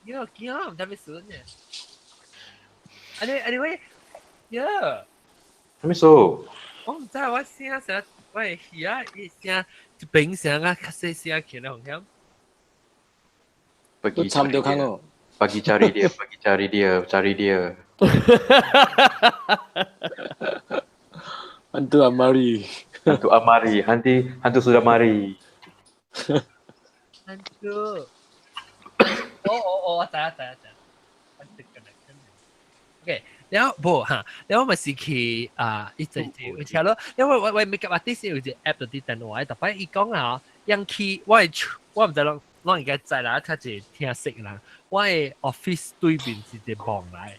喲驚，唔知咩事呢？啊你啊你喂，喲。咩事？我唔知我聲聲，我係耳啊，伊聲一邊聲啊，較細聲起來，好像。都參到看哦。 Pergi cari dia, pergi cari dia, cari dia. Hantu Amari. Hantu Amari, hantu hantu sudah mari. Hantu. 哦哦哦，我知啊知啊知。OK，然後無哈，然後我咪是去啊，一陣一車咯。因為我我 make up artist 有一個 app 佇電話，特擺伊講啊，樣去我我毋知攏攏應該知啦，較濟聽識啦。我的 office 對面是一個墓來，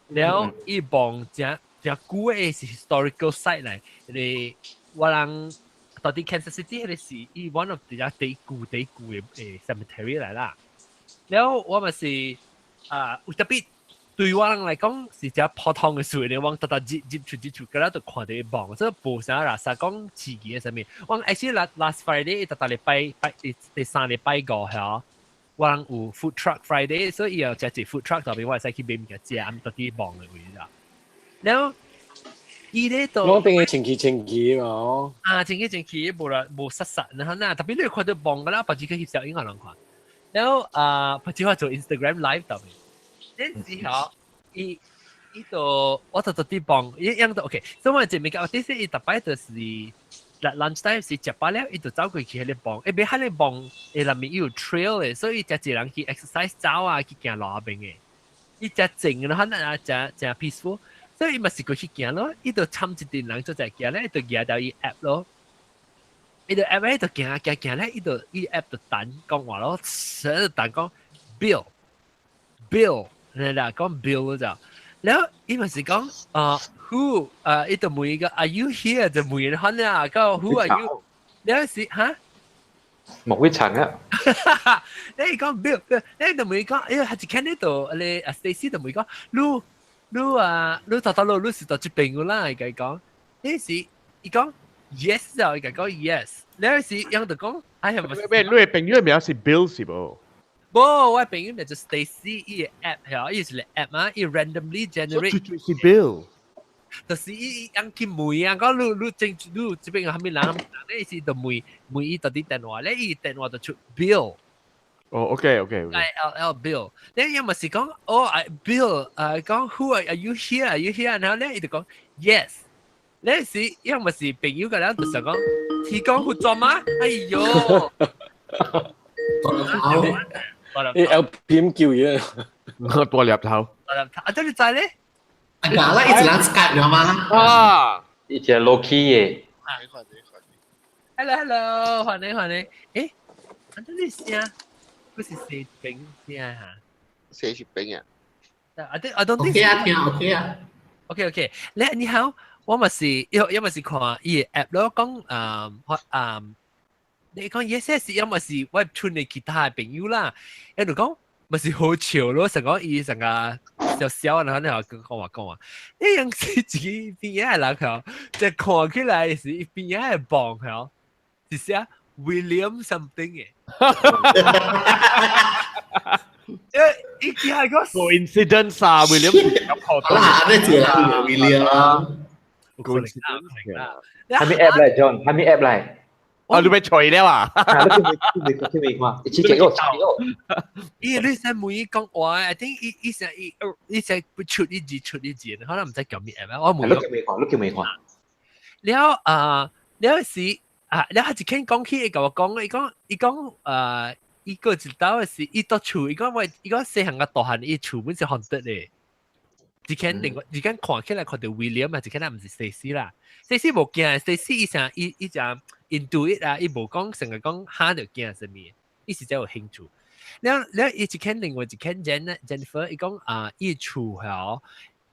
然後伊墓誠誠舊的是 historical site 來，迄個我人到底 Kansas City 彼個是伊 one of the 第舊第舊的誒 cemetery 來啦。然後我嘛是啊，有特別對我人來講是誠普通的事，你往逐逐入入出入出，佮了就看著伊墓，這無啥垃圾講刺激的啥物。我 actually last Friday 逐逐禮拜拜第三禮拜五嚇。我人有 food truck Friday，所以伊有食一 food truck 特別我會使去買物件食，暗到啲墓的位啦。然後伊咧都攏變個清氣清氣嘛哦。啊，清氣清氣，無啦無實實，然後那特別你看到墓個啦，別只個翕相影個人看。然後啊，別只話做 Instagram live 特別，然之後伊伊就我就到啲墓，伊樣都 OK。所以我這物件，啲是伊特擺就是。lunch time 是食飽了，伊就走過去彼個墓，因為彼個墓誒內面有 trail 的，所以誠濟人去 exercise 走啊，去行路邊的。伊誠靜，然後那啊誠誠 peaceful，所以伊嘛是過去行咯。伊就參一陣人做在行咧，伊就舉到伊 app 咯。伊就 app 咧就行行行咧，伊就伊 app 就彈講話咯，成日彈講 Bill Bill，你啦講 Bill 就。然後伊嘛是講啊 who 啊，伊就問伊個 Are you here？就問人看啊，個 Who are you？然後是哈？莫會長啊！你講 Bill，你就問伊講，哎呀，係一看呢度，你阿 Stacy 就問伊講，你你啊，你頭頭路你是到這邊個啦？伊講，你是伊講 yes 就伊講 yes，然後是樣就講，哎呀，喂，你的朋友名是 Bill 是無？無，我朋友名就 Stacy，伊個 app 係伊是個 app 嘛，伊 randomly generate。是 Bill。就是伊伊樣去問啊，講你你正你這邊有啥物人，啥物人咧，伊是就問問伊到底電話咧，伊電話就出 Bill。哦，OK。 I L L Bill，你伊嘛是講哦，I Bill，講 Who are you here？Are you here？然後咧伊就講 Yes，咧是伊嘛是朋友個人就想講提供合作嗎？哎喲，你 L P M 叫嘢，大粒頭，大粒頭，啊，這你知咧？啊，啦，一直人 Skype 了嗎？啊，一隻 low key 嘅。 Hello hello，歡迎歡迎，誒，啊，這你聲，不是寫餅聲哈？寫是餅啊？ I don't think OK 啊，聽 OK 啊。 OK，你你好，我咪是因為是看伊個 app 咯，講誒誒，你講 yes 是因為是我村的其他的朋友啦，伊就講咪是好笑咯，成講伊成個笑笑，然後你又講話講話，呢樣是自己邊個人嗬，即係看起來是邊個棒嗬，是寫 William something 嘅。誒，伊係個 coincidence 啊，William 好啦，你知啦，William 啦。 coincidence 啦。係咪 app 嚟，John？係咪 app 嚟？啊，你被除了啊？啊，你叫未叫未看？一次結果，結果。伊你使每講話，I think 伊伊成伊伊成不出一字出一字，可能唔知叫咩 app 我冇。你叫未看？你叫未看？了啊，了是啊，了佢一傾講起，伊共我講，伊講伊講啊，伊個一道是伊到厝，伊講我伊講細漢個大漢，伊厝本是 haunted 咧。一間另外一間看起來看到 William 啊，一間毋是 Stacy 啦，Stacy 無驚，Stacy 伊成伊伊就 into it 啊，伊無講成日講嚇就驚啥物，伊實在有興趣。了了，伊一間另外一間 Jennifer，伊講啊，伊厝嗬，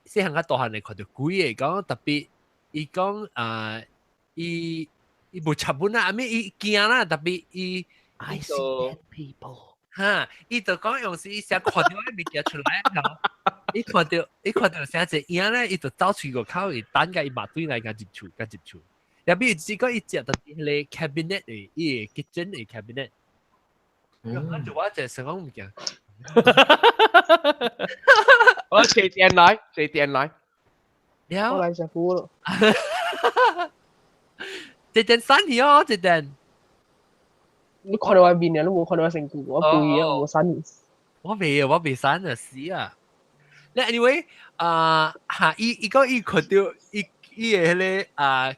細漢個大漢嚟看到鬼嘅，講特別，伊講啊，伊伊無插本啊，阿咩伊驚啦，特別伊 I see dead people。哈，伊就講用時伊成看到迄物件出來，伊看到伊看到啥隻影咧，伊就走出個口，伊等甲伊馬對來甲入厝，甲入厝。後尾只講伊食到迄個 cabinet 的，伊個 kitchen 的 cabinet。嗯，就我就想講物件。我四點來，四點來。了。我來食苦咯。這點散去哦，這點。你看到我面啊，你無看到我身軀，我背啊，無散。我未啊，我未散啊，死啊！你 anyway 啊，嚇，伊伊講伊看到伊伊個迄個啊，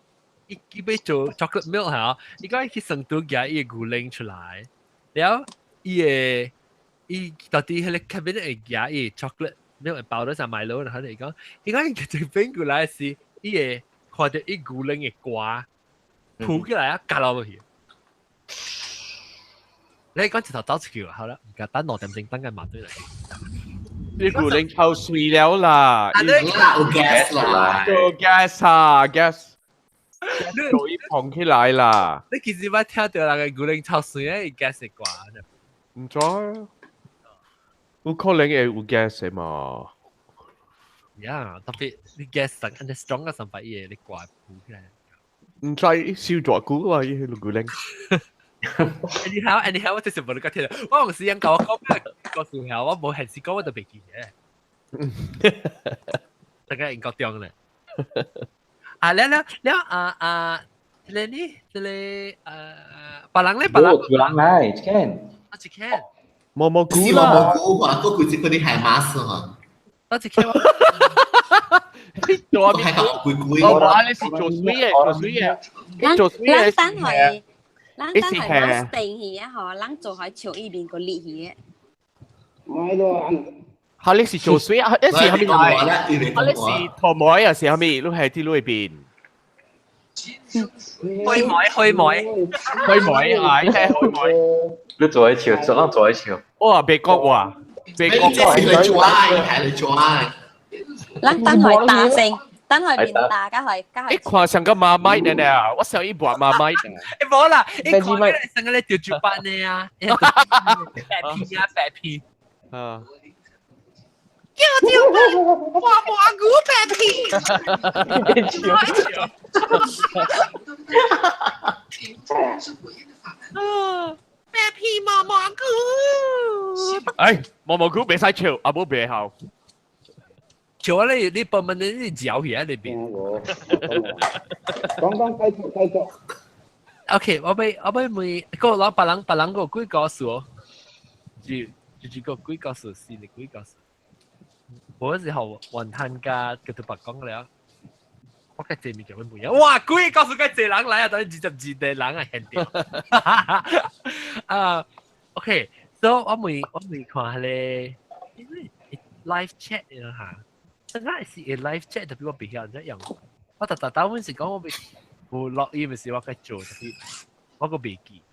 伊伊欲做 chocolate milk 嚇，伊講伊去成都夾伊個牛奶出來，了伊個伊到底迄個 cabinet 會夾伊 chocolate milk 包到上買咯，然後伊講，伊講伊一變過來時，伊會看到伊牛奶的瓜浮起來啊，夾落去。你講一頭走出去，好啦，唔該等2點鐘等緊馬隊嚟。你牛奶臭水了啦！啊，有 gas 啦，做 gas 啊 gas，做一捧起來啦。你其實捌聽到人個牛奶臭水咧，gas 的歌？唔知，有可能會有 gas 的嘛？呀，特別你 gas 上，你 strong 個三百億，你掛浮起來。唔知燒大久啊，伊個牛奶。 Anyhow, anyhow，我就是無你講聽。我有時人教我講咩個時候，我無閒時講我就袂記嘅。大概應該中咧。啊，了了了啊啊，這個呢，這個別人咧，別人。有人來，一間。啊，一間。毛毛菇啦。毛毛菇啊，嗰幾隻嗰啲係馬斯嘛。啊，一間。做係個鬼鬼。我話你是做水嘅，做水嘅，做水嘅。咱等係，咱等係咱定去啊！嗬，咱做喺牆依邊個裂去嘅。買咯。哈！你是做水啊？你是蝦米來？哈！你是頭毛啊？是蝦米？你係啲裏邊？開毛，開毛，開毛啊！係開毛。你做喺笑，做咱做喺笑。哇！別講話，別講話。係你做啊！係你做啊！咱等佢打聲，等佢變大，加佢加佢。你看上個媽咪呢？我想一部媽咪。欸，無啦，你看上個咧掉住班呢啊，白皮啊，白皮。啊。叫掉花蘑菇白皮。白皮毛蘑菇。哎，毛蘑菇別使笑，阿母別好。笑你你部門你你嚼起喺裏邊。講講繼續繼續。 OK，我俾我俾問個攞別人別人個幾個數，就就個幾個數是你幾個數？我時候雲吞加叫做白講了，我計這物件會唔樣？哇，幾個數計這人來啊，等於22個人啊，現掉。啊，OK，所以我問我問看咧，因為 live chat 啊嚇。真係是 live chat 特別我袂曉怎用，我特特當阮是講我袂無錄音是我該做，特別我閣袂記，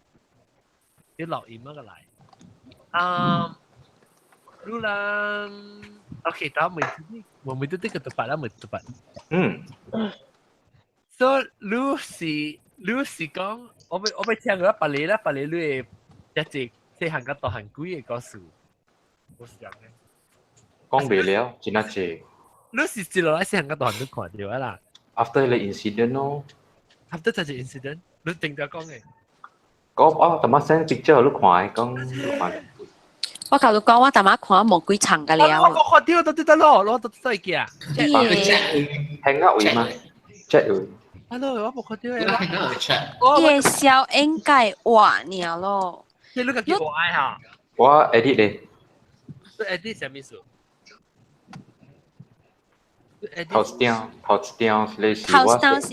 你錄音乜個來？啊，你人 OK，等我我每都呢個讀法啦，每讀法。嗯。所以你是講，我未聽過別你啦，別你你會一直細漢甲大漢幾個故事，我是這樣嘅。講袂了，真係濟。你是一路來細漢甲大漢都看著啦。 After the incident 咯。 After 這個 incident，你定咗講嘅。講哦，頭先 send picture 你看，講你看。我頭先講我逐擺看無幾層個了。我看到都得咯，我都再見。聽下位嗎？chat 位。 Hello，我無看到。伊個小應該畫爾咯。你你個叫我愛哈？我 edit 咧。你 edit 啥物事？頭一張，頭一張是你是我。頭一張是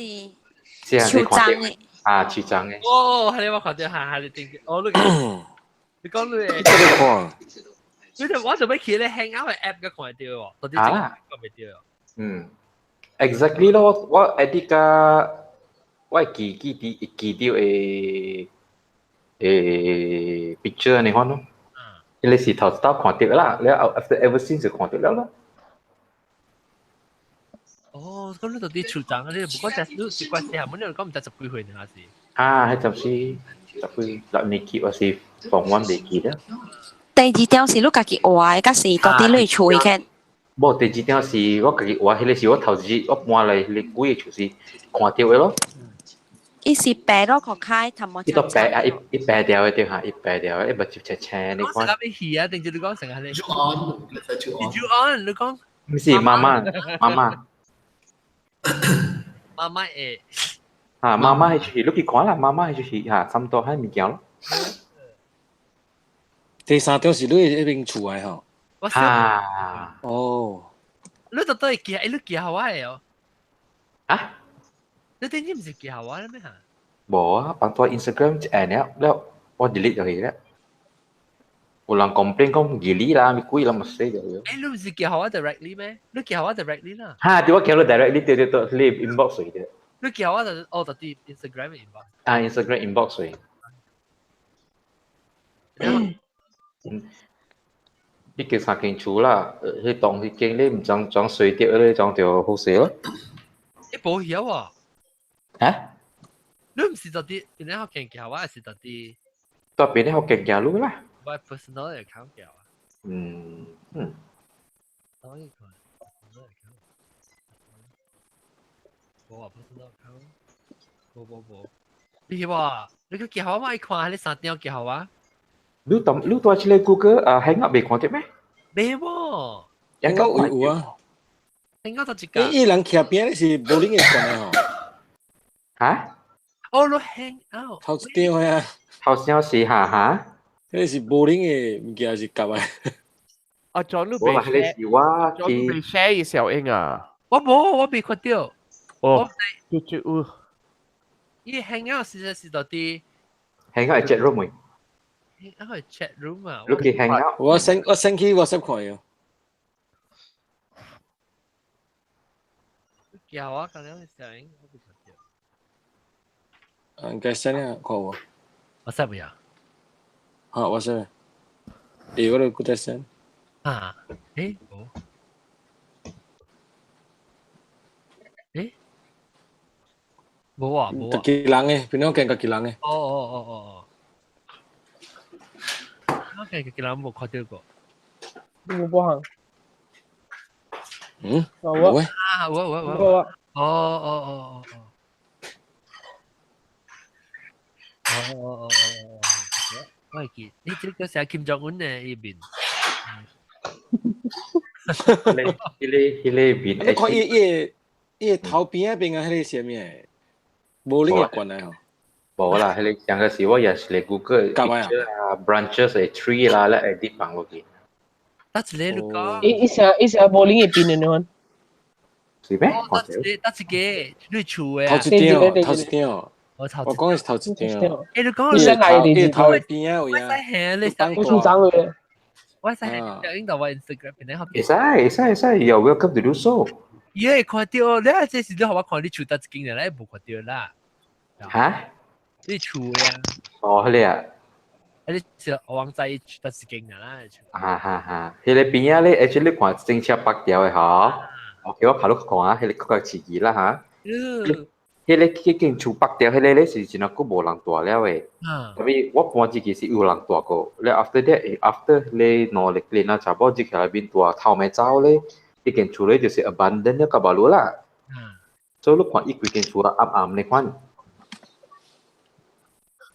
樹樁的。啊，樹樁的。哦，係你我看到，係係你定哦，你你講你。這個看。你就我做咩去咧 Hangout 嘅 app 嘅看到喎，到底真個未對。嗯，exactly 咯，我 edit 甲我記記啲記掉嘅誒 picture 你看咯。你是頭一道看到啦，你 after ever since 就看到了咯。哦，咁你到底樹樁你唔講只你是關係，你講唔知十幾歲呢？還是？啊，係十四十幾六年級，我是防灣未記得。第二張是你家己畫的，還是到底你厝嘅？無，第二張是我家己畫，彼個是我頭一我搬來彼個幾個就是看到的咯。伊是白咯，殼開，頭毛。伊都白啊，伊伊白掉的對哈，伊白掉的，伊目睭青青，你看。講咩戲啊？定住你講成日你。住安，住安。住安，你講。毋是媽媽，媽媽。媽媽會。啊，媽媽係就是你去看啦，媽媽係就是哈，差唔多彼物件咯。第三張是你彼邊厝的吼。啊。哦。你到底寄，你寄予我的哦？啊？你頂次毋是寄予我的咩嚇？無啊，放在 Instagram 一按了了，我 delete 咗去了。有人 complain 講 geli 啦，咪鬼啦，咪死咗。欸，你毋是寄予我 directly 咩？你寄予我 directly 啦。哈，對，我寄你 directly 對對對，你 inbox 去對。你寄予我就哦，就佇 Instagram inbox。啊，Instagram inbox 去。嗯，你叫三間厝啦，彼棟彼間你毋知裝水著，你裝著好勢咯。欸，無曉喎。啊？你毋是就佇邊個學見寄我，還是就佇？到邊個學見寄你啦？我 personal account 寄我。嗯嗯。當然看 personal account。無啊，personal account。無無無。你話你去寄我，我愛看你三張寄我。你當你蹛這個 Google 啊，Hangout 未看著咩？未喎。 Hangout 有啊。 Hangout 就一個。伊人徛邊的是無恁的關的吼。哈？哦，你 Hangout。頭一張啊。頭一張是哈哈。彼個是無恁的物件是夾的。啊，John 你未 share 是我 John 你未 share 伊小英啊？我無，我未看著。哦，就就有。伊 Hangout 是是到底？Hangout 係 chat room 未？Hangout 係 chat room 啊！你去 Hangout。我 send 我 send 去 WhatsApp 看喲。叫我剛剛小英，我未看著。應該 send 啊，看無？WhatsApp 未啊？好，WhatsApp。欸，我都閣再 send。啊？欸，無。欸？無啊，無啊。家己人的，邊個見家己人的？哦哦哦哦哦。我見家己人無看著過。無無行。嗯？無啊。啊，有啊有啊有啊。哦哦哦哦哦。哦哦哦哦哦。我會記，你這個是金正恩的伊面。彼個彼個面。你看伊伊伊頭邊仔邊啊，彼個是啥物？無恁的關係吼。無啦，彼個上個是我也是咧 Google picture 啊，branches 的 tree 啦，咧 edit 放落去。得一個你講。伊伊成伊成無恁的面的你看。是咩？得一個，得一個，你厝的。頭一張，頭一張。我頭。我講的是頭一張。欸，你講。你先來伊頭邊仔位啊。我厝長的。我使影到我 Instagram 邊咧。會使會使會使，You're welcome to do so。伊會看著，你啊這時你予我看你厝佗一間，你無看著啦。哈？你厝的啊？哦，彼個啊。啊，你是王仔得是勁啦。哈哈哈，彼個邊仔咧，actually 你看整車北條的吼，OK，我拍你看啊，彼個較刺激啦哈。彼個去間厝北條，彼個咧是真久無人住了的。特別我搬進去是有人住過，了 after that after 咧兩日咧，那查某入去內面住，頭尾走咧，彼間厝咧就是 abandon 了到巴魯啦。所以你看伊規間厝啊暗暗的款。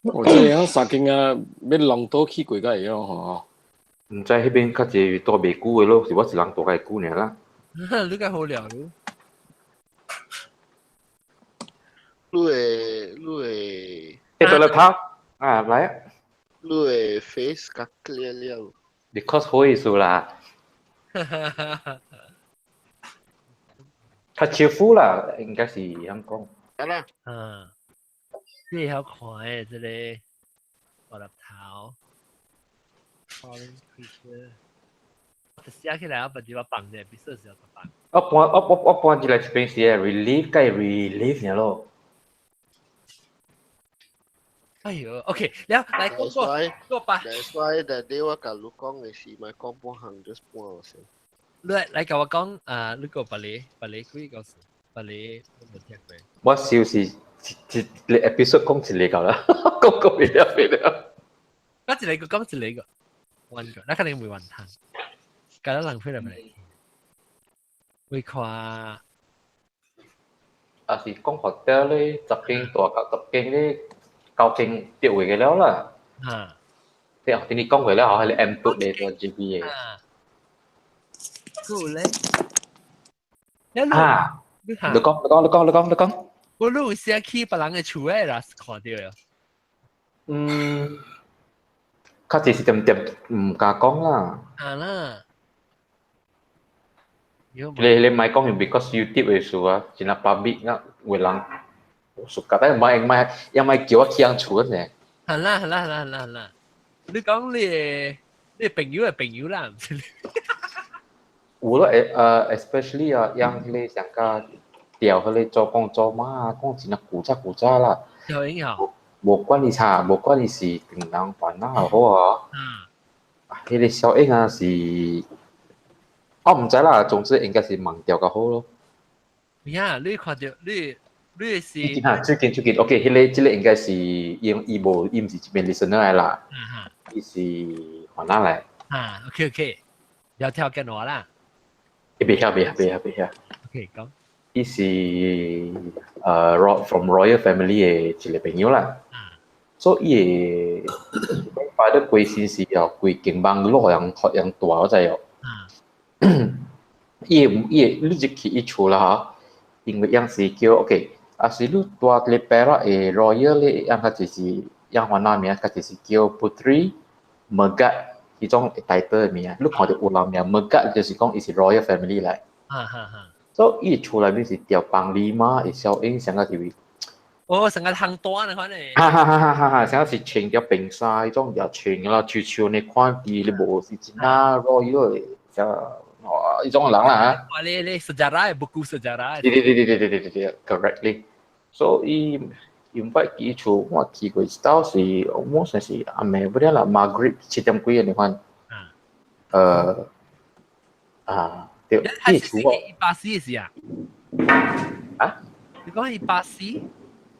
我這樣三間啊，欲龍島去過才會曉吼。毋知彼邊較濟住袂久的咯，是我一人住較久爾啦。你較好料咯。你的欸，到了頭啊，來啊。你的 face 較 clear 了。 Because 好意思啦。較 cheerful 啦，應該是按講。得啦。嗯。你會曉看的這個大粒頭，Falling creature，寫起來我不知我放的，必須是要放。我搬進來這邊是 relief 佮 relief 爾咯。哎喲，OK，了來講過過吧。 That's why that day 我共你講的是，莫講半項，just 半先。你來共我講啊，你個別个別个幾個是別個我無聽過。我笑是一一個 episode 講一個夠啦，講講袂了袂了。講一個講一個，完個，那肯定袂完談。共咱人飛來來，會看。啊是講 hotel 咧，10間大到10間咧，9間跌位嘅了啦。啊。對，聽你講過了，彼個 M 度咧，做 GB 的。啊。夠咧。啊。你講，你講，你講，你講，你講。我你有寫去別人的厝的啦，看著喲。嗯，較濟是點點毋敢講啦。啊啦。你你莫講是 because YouTube 的事啊，真啊 public 啊，有人 suka，但莫莫也莫叫我去人厝呢。好啦好啦好啦好啦，你講你你朋友的朋友啦，毋是？有咯，especially 啊，樣彼個上較調彼個做工做媽啊，講真啊古早古早啦。有影響。無管伊啥，無管伊是唐人煩惱又好啊。嗯。彼個小英啊是，我毋知啦，總之應該是忘掉較好咯。呀，你看著你你是。最近最近，OK，彼個這個應該是伊伊無伊毋是這邊 listener 來啦。伊是番仔來。啊，OK OK，要跳緊我啦。伊袂曉袂曉袂曉袂曉。 OK，講。伊是from royal family 的一個朋友啦。所以伊的 grandfather 過身時哦，規間網絡予人予人大，我知哦。伊的伊的你入去伊厝啦吼，因為樣是叫 OK，啊是你住佇 Perak 的 royal 咧，樣較就是樣番仔名，較就是叫 Puteri Megat 彼種 title 的名，你看著有人名 Megat 就是講伊是 royal family 來。啊哈哈。所以伊厝內面是吊放禮馬的小影，啥個是？哦，成個烘單的款嘞。哈哈哈哈哈哈！啥是穿著平衫彼種也穿啦，手手呢款佇咧無是真啊 royal 的，啥哇彼種人啦。哇，你你 sejarah buku sejarah。對對對對對對對對，correctly。所以 invite 伊厝，我去過一道是，我算是暗暝不了啦，Maghrib 7點幾的款。啊，對，伊厝我。巴士是啊？啊？你講伊巴士？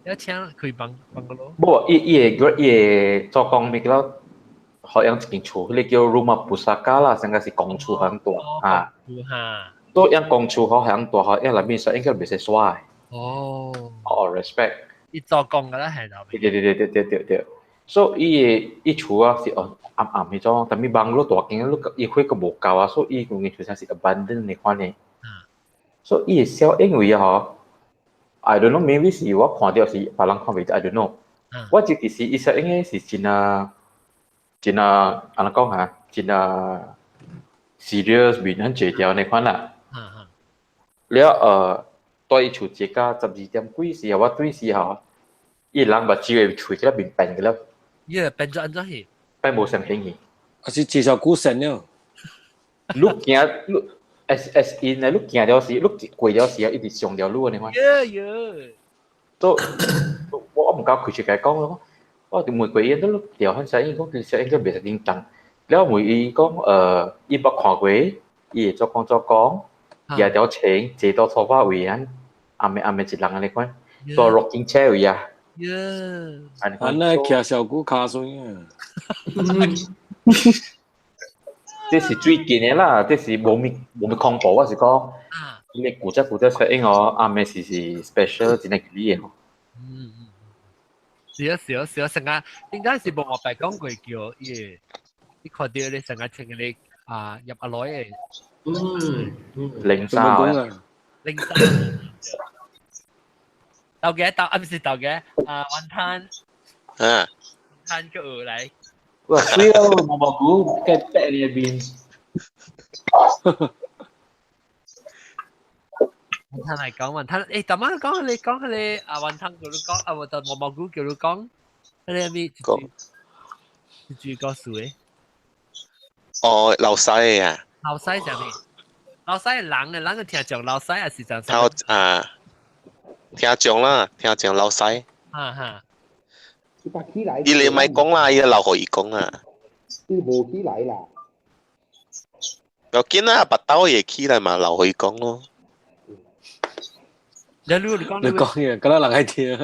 要請開房房個咯？無，伊伊个伊个做工物叫好像一間厝，彼個叫 Rumah Pusaka 啦，應該是公厝很大啊。哈。都樣公厝好很大，吼，因內面說應該袂使刷的。哦。哦，respect。伊做工个啦，係對對對對對對對。所以伊个伊厝啊是哦暗暗彼種，但是網絡大間，你伊火閣無夠啊，所以伊規間厝才是 abandon 的款的。所以伊個小因為吼，I don't know maybe 是我看著是別人看袂著，I don't know。我就其實伊小應該是真啊真啊，按怎講啊，真啊 serious 面很濟條那款啦。了蹛伊厝坐到12點幾時啊，我對時吼，伊人目睭會喙起來面變去了。伊變做按怎去？變無相形去。啊是介紹古神了。你行你 S S in 咧，你行了時，你過了時啊，一直上條路按呢款。喲喲。都我毋敢開出來講咯，我就問過伊，都調翻聲，伊講其實應該袂使叮當。了問伊講，伊捌看過，伊會做講做講，舉條床坐到沙發位啊，暗暝暗暝一人按呢款，坐 rocking chair 位啊。按呢徛小姑跤孫啊。這是最近的啦，這是無物無物恐怖，我是講，你古隻古隻聲音哦，暗暝是是 special 真係幾個吼。嗯嗯，是啊是啊是啊，成日點解是無我白講過叫伊？你看到你成日穿個啊入阿來的。零三啊。03。豆嘅豆啊，唔是豆嘅啊，雲吞。啊。雲吞個來。哇！水哦，毛毛菇計白你面。雲吞嚟講雲吞，頭晚講你講你啊雲吞叫你講啊，我就毛毛菇叫你講，你係咪？講。一句故事的。哦，老西啊。老西啥物？老西係人嘅，人個聽講老西還是怎？聽啊，聽講啦，聽講老西。啊哈。伊你咪講啦，伊留予伊講啦。伊無起來啦。不要緊啦，腹肚會起來嘛，留予伊講咯。你你講你講嘢，敢若人愛聽。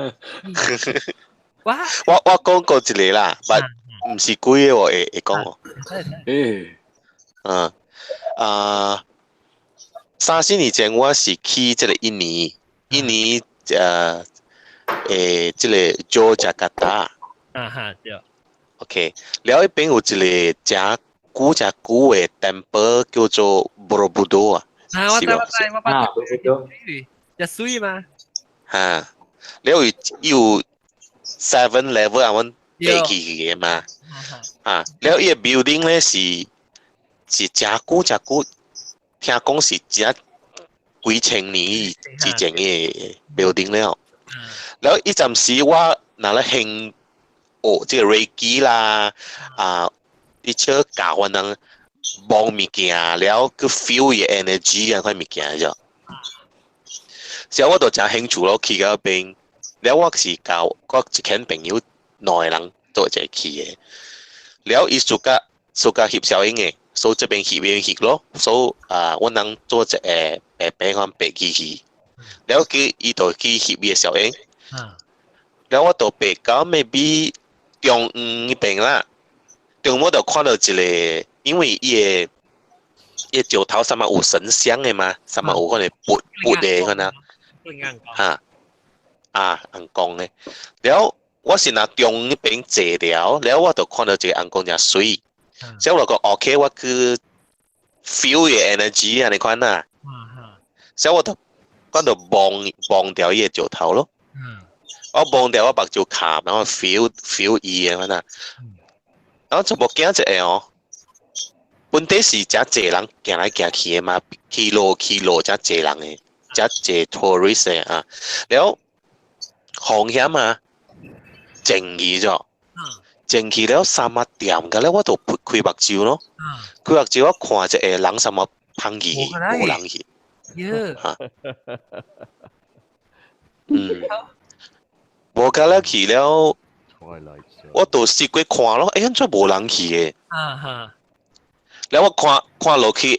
我我講過一個啦，但毋是幾個喎，會會講喎。啊，3、4年前我是去這個印尼，印尼這個雅加達。啊哈，對。 OK，了彼邊有一個誠古誠古的 temple 叫做 Borobudur 啊。啊，我知我知我捌。一水嘛。哈，了有有 seven level 啊，阮爬起去的嘛。啊，了伊個 building 咧是是誠久誠久，聽講是誠幾千年之前的 building 了。了伊陣時我若咧興學這個 Reiki 啦，啊，伊笑教阮人摸物件，了去 feel 伊 energy 啊款物件啫。所以我就誠興趣咯，去到彼邊。了我是交我一群朋友兩個人做一個去的。了伊暑假暑假翕小影的，所以這邊翕邊翕咯。所以啊，阮人做一個白白款白機器。了佢伊就去翕伊的小影。了我就爬到 maybe 中央彼邊啦。中我就看到一個，因為伊的伊的石頭上面有神像的嘛，上面有可能佛佛的可能。哈啊，尪公的。了我是若中彼邊坐了，了我就看到一個尪公誠媠。所以我就講 OK，我去 feel 伊 energy 按呢款啦。所以我就我就摸摸著伊的石頭咯。我摸著我目睭崁，然後 feel feel 伊的款啦。然後就無驚一下哦，本底是誠濟人行來行去的嘛，去路去路誠濟人的，誠濟 tourist 的啊。了風險啊，靜去咗，靜去了三仔點個了，我就開目睭咯。開目睭我看一個人啥物芳去，無人去。哈，嗯，無個了去了，我就試過看咯，欸，按怎無人去的？啊哈！了我看看落去，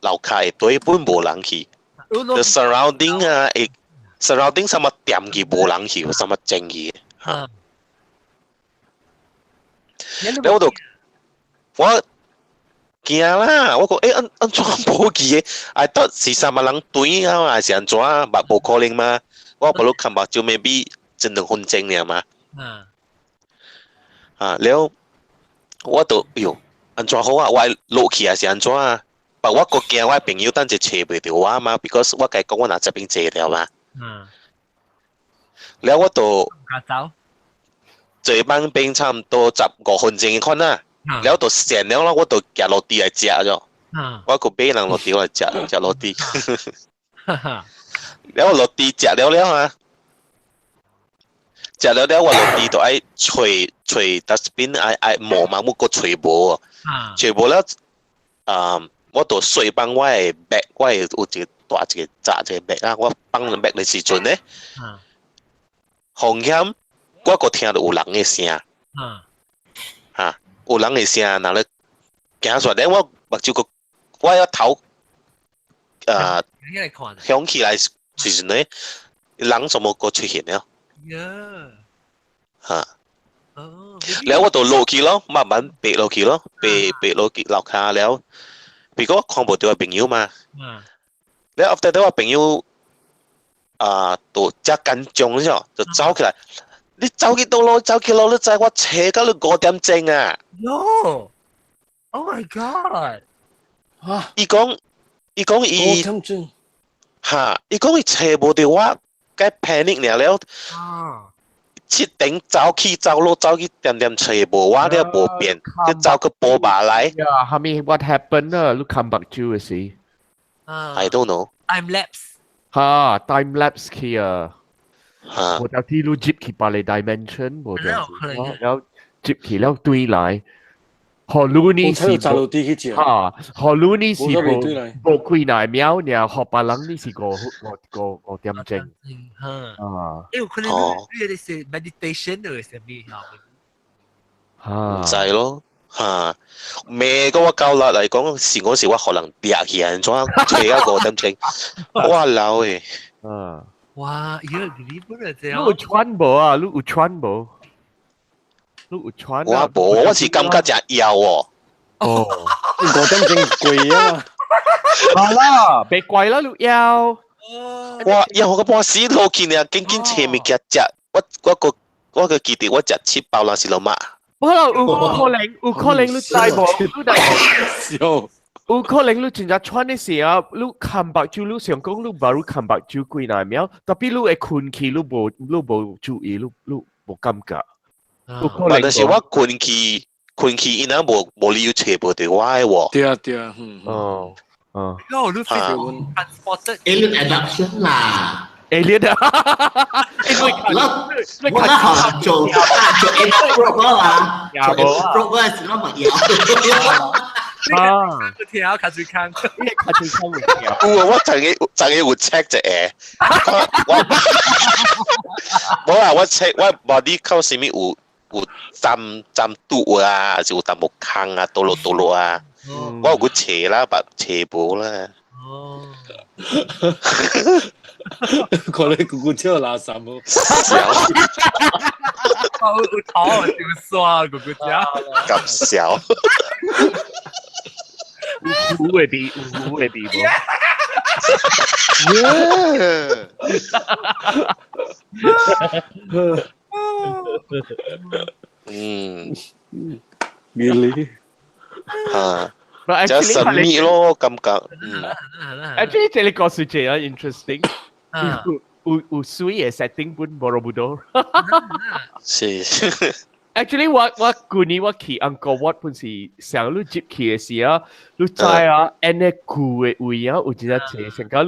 樓跤的底本無人去。The surrounding 啊，會 surrounding 啥物店去無人去，啥物靜去。哈！了我就我驚啦，我講欸，按按怎無去的？I thought 是啥物人對啊，還是按怎？嘛無可能嘛？我無你看目睭 maybe 一兩分鐘爾嘛。啊，了我就哎喲，按怎好啊？我落去還是按怎啊？但我閣驚我朋友等陣揣袂著我嘛，because 我共伊講我若這邊坐著嘛。了我就坐班邊差毋多15分鐘款啦。了就散了咯，我就行落地來食咗。我閣買人落地來食食落地。了落地食了了啊！食了了，我落地就愛揣揣 dustbin，愛愛摸嘛，我閣揣無，揣無了，啊，我就隨放我的 bag，我的有一個大一個紮一個 bag 啊，我放 bag 的時陣咧，風險我閣聽著有人的聲。嚇，有人的聲，若你行出來，我目睭個我一頭響起來時陣呢，人全部個出現了。嚇！了我就落去咯，慢慢爬落去咯，爬爬落去樓下了。別個我看無著我朋友嘛。了 after that 我朋友啊，就真緊張咗，就走起來。你走去倒囉？走去囉？你知我揣到你5點鐘啊！No! Oh my god！伊講，伊講伊嚇，伊講伊揣無著我，該 panic 爾了。7點走去走落走去點點揣無我了無變，去走去波馬來。呀，後面 what happened 啊？你 come back to 嘅時？I don't know。 Time lapse。嚇，time lapse 去啊！嚇，無條啲你入去別个 dimension，無條，了入去了對來。予你呢是嚇，予你呢是無無幾耐秒，爾予別人呢是5點鐘。嚇。啊。有可能你你是 meditation 的啥物嚇？嚇。毋知咯，嚇。咩個我夠力嚟講，是我是我可能掠起安怎，揣到5點鐘，我老誒。啊。哇！咦，你本來這樣。你有穿無啊？你有穿無？你有穿我無，我是感覺誠枵哦。哦，5點鐘貴啊嘛。好啦，別怪啦，你枵。我枵個半死落去呢，緊緊揣物件食。我個記得我食7包nasi lemak。無啦，有可能，有可能你知無？你笑。有可能你真正喘的時啊，你看目睭，你想講你 baru 看目睭幾若秒，tapi 你會睏去，你無注意，你無感覺。有可能。但是我睏去，睏去，伊若無理由揣無著我的喎。對啊對啊，嗯。哦。哦。哦，你 transported。 Alien abduction 啦。 Alien 啊！我那好做做 alien probe 啦，做 alien probe 時我咪有。啊！聽卡住康，卡住康有聽。有啊，我昨日有 check 一下，我無啦，我 check 我 body 靠啥物有浸浸肚啊，還是有淡薄空啊，倒落倒落啊，我有去揣啦，但揣無啦。哦。看你咕咕笑垃圾哦。笑。有頭就刷咕咕笑。搞笑。有糊的味，有糊的味無？耶！嗯，really？啊，真神秘咯，感覺。嗯。 Actually，這個故事真係 interesting。有水的 setting 本 Borobudur。是。 Actually，我舊年我去 Angkor Wat 本是上你入去的時啊，你知啊，按呢舊的位啊，有真濟，成個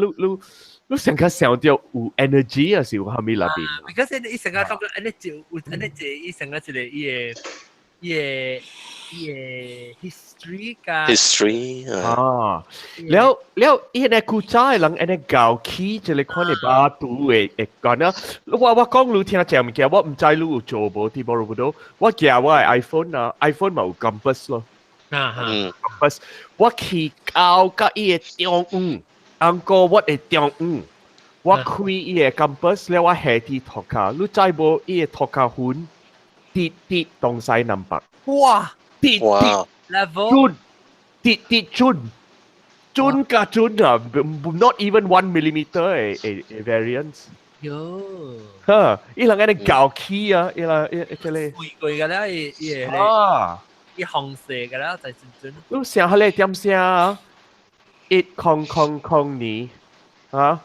你成個想著有 energy 啊，是有蝦米內邊？Because 伊成個感覺按呢就有按呢濟，伊成個一個伊個 history 㗎。 History 啊，了了，伊個古早的人按呢搞起這個款的巴肚的會講啊，我講你聽這物件，我毋知你有做無佇 Borobudur，我寄我的 iPhone 啊，iPhone 嘛有 compass 咯，嗯，compass，我去到甲伊的中央，Angkor Wat 的中央，我開伊的 compass 了，我下佇塗跤，你知無？伊的塗跤痕直直東西南北。哇！直直 level 準，直直準，準甲準啊！Not even 1 millimeter 的 variance。喲。哈！伊人按呢搞起啊！伊人伊這個。貴貴個啦，伊伊個。啊！伊紅色個啦，就真準。你想彼個點聲啊？1000年啊！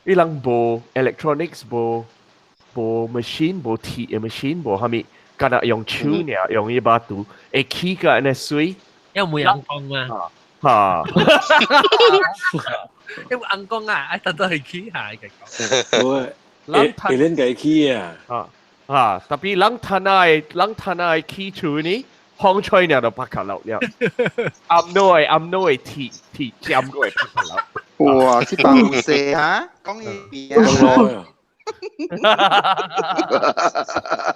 伊人無 electronics，無 machine，無鐵的 machine，無蝦米。敢若用手爾，用伊把刀，會起個按呢水。有冇人講啊？嚇！因為尪公啊，愛特登去起下嘅講。會，會恁家起啊？啊啊！tapi 人趁愛，人趁愛起厝呢，風吹爾就啪卡落了。暗內暗內鐵鐵尖過會啪卡落。哇！這幫有勢哈，講伊邊啊。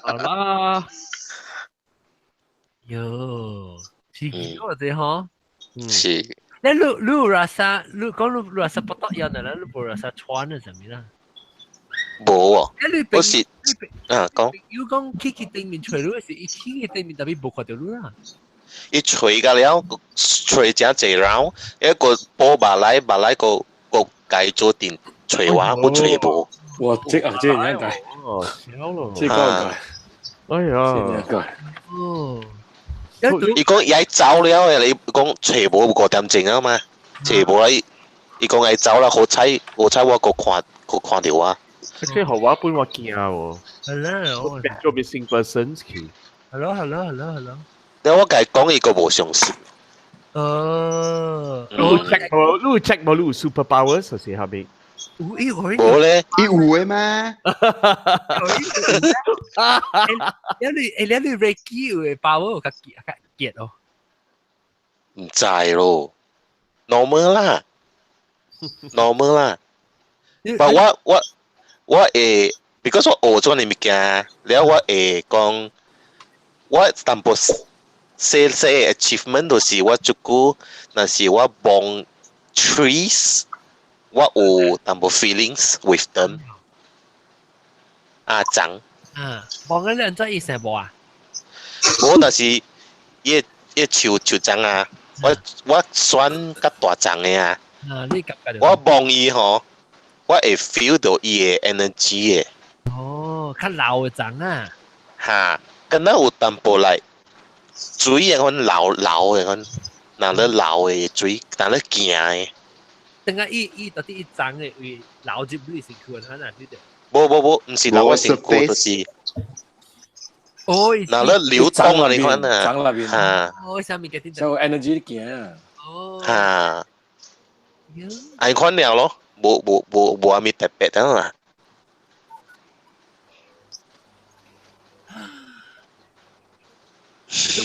好啦。喲，是幾個啫嗬？是。你你你 rasa 你講你 rasa 不得有啦，你無 rasa 穿啊，啥物啦？無喎，我是啊講。有講去去對面揣你是，伊去去對面特別無看到你啦。伊揣個了，揣誠濟 round，一個波馬來馬來個個改做定揣我，我揣無。哇！這啊這樣解？哦，笑咯。這個解。哎呀。這個。哦。伊講伊愛走了的，伊講揣無5點鐘啊嘛，揣無啊！伊講愛走啦，好彩好彩我閣看閣看著我。這個我本我驚喎。係啦，我做 missing persons 去。係咯係咯係咯係咯。你我共伊講，伊閣無相信。哦。你 check 無？你 check 無？你有 super powers 還是啥物？無咧，伊有的咩？你你你 Reiki 有 power 有較較結哦。毋知咯，normal 啦，normal 啦。但我我我會，because 我學咗呢物件，了我會講，我淡薄細細的 achievement 就是我這久，若是我望 trees，我有淡薄 feelings with them。啊，長。啊，望緊兩隻意思無啊？無，但是伊伊樹樹欉啊，我我選較大欉的啊。啊，你感覺？我望伊吼，我會 feel 到伊的 energy 的。哦，較老的欉啊。哈，敢若有淡薄來水的款流流的款，若咧流的水，若咧行的。等下伊伊到底伊欉的位流入你身軀，可能對。無無無，毋是流我身軀，就是。哦，若咧流動啊，你看啊，欉內面。哈。哦，啥物嘅啲？就 energy 行。哦。哈。按款了咯，無無無無啥物特別的啦。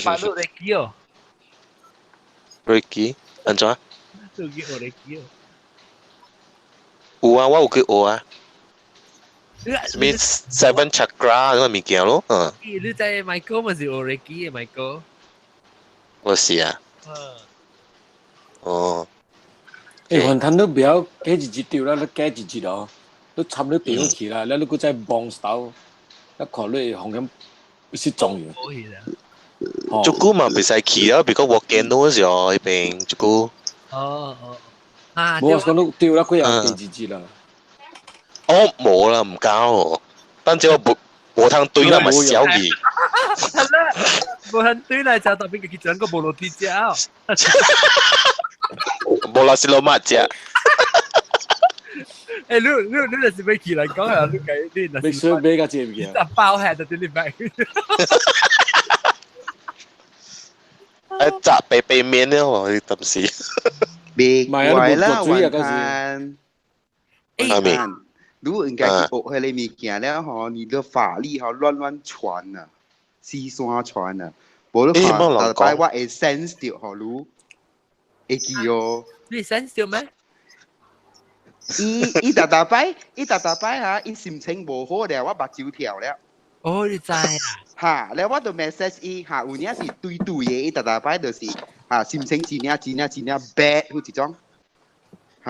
把錄來記哦。 Reiki 按怎？做去學來記哦。有啊，我有去學啊。咩 Seven Chakra 嗰個物件咯，嗯。你知 Michael 咪是學 Reiki 嘅 Michael？我是啊。哦。欸，雲吞都不要加一日掉啦，你加一日哦，你插你地去啦，你閣再望手，你看你風險失蹤去。這久嘛袂使去啊，比如講我見到時候，彼邊這久。哦哦。啊！無，我講你掉啦，幾啊第二日啦。哦，無啦，毋敢哦。等陣我無無通對那麼小氣。係啦，無通對來就特別去整個無落地食。無啦，是老馬食。欸，你你你若是欲去來講啊，你家你若是買較濟物件，包下就啲你買。哎，炸白白麵了哦，你當時。別怪啦，雲吞。阿咪。你應該去學彼個物件了吼，你的法力吼亂亂傳啊，四散傳啊，無你看，逐擺我會 sense 著吼，你會記哦。你 sense 著咩？伊伊逐逐擺，伊逐逐擺哈，伊心情無好了，我目睭跳了。哦，你知啊？哈，了我就 message 伊，哈，有影是對對的，伊逐逐擺就是哈，心情真正真正真正 bad 彼一種。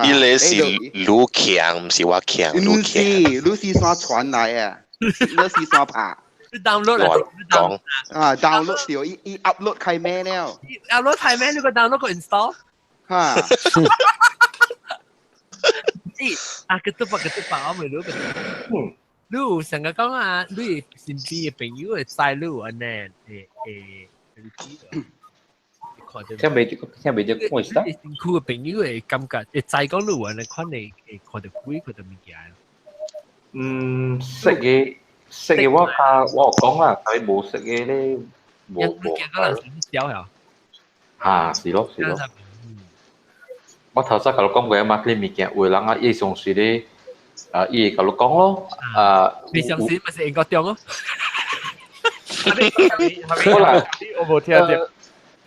伊咧是愈強，毋是我強，愈強。毋是，你是山傳來啊，你是山拍。你 download 啦，講啊，download 掉，伊伊 upload 開咩了？upload 開咩？你個 download 個 install？哈。欸，啊，ketupat ketupat 我未攞個。你有成日講啊，你身邊嘅朋友會知你有按呢，會會你知道。聽袂著，聽袂著，講是啥？身軀嘅朋友會感覺會知講你有按呢款的會看著鬼，看著物件。嗯，識嘅識嘅我較我有講啦，但係無識嘅咧，無無。驚可能小呀。嚇，是咯是咯。我頭先共你講過啊嘛，啲物件有人啊，伊相信咧，啊，伊會共你講咯，啊，你相信咪是應該中咯？好啦，我無聽著。有的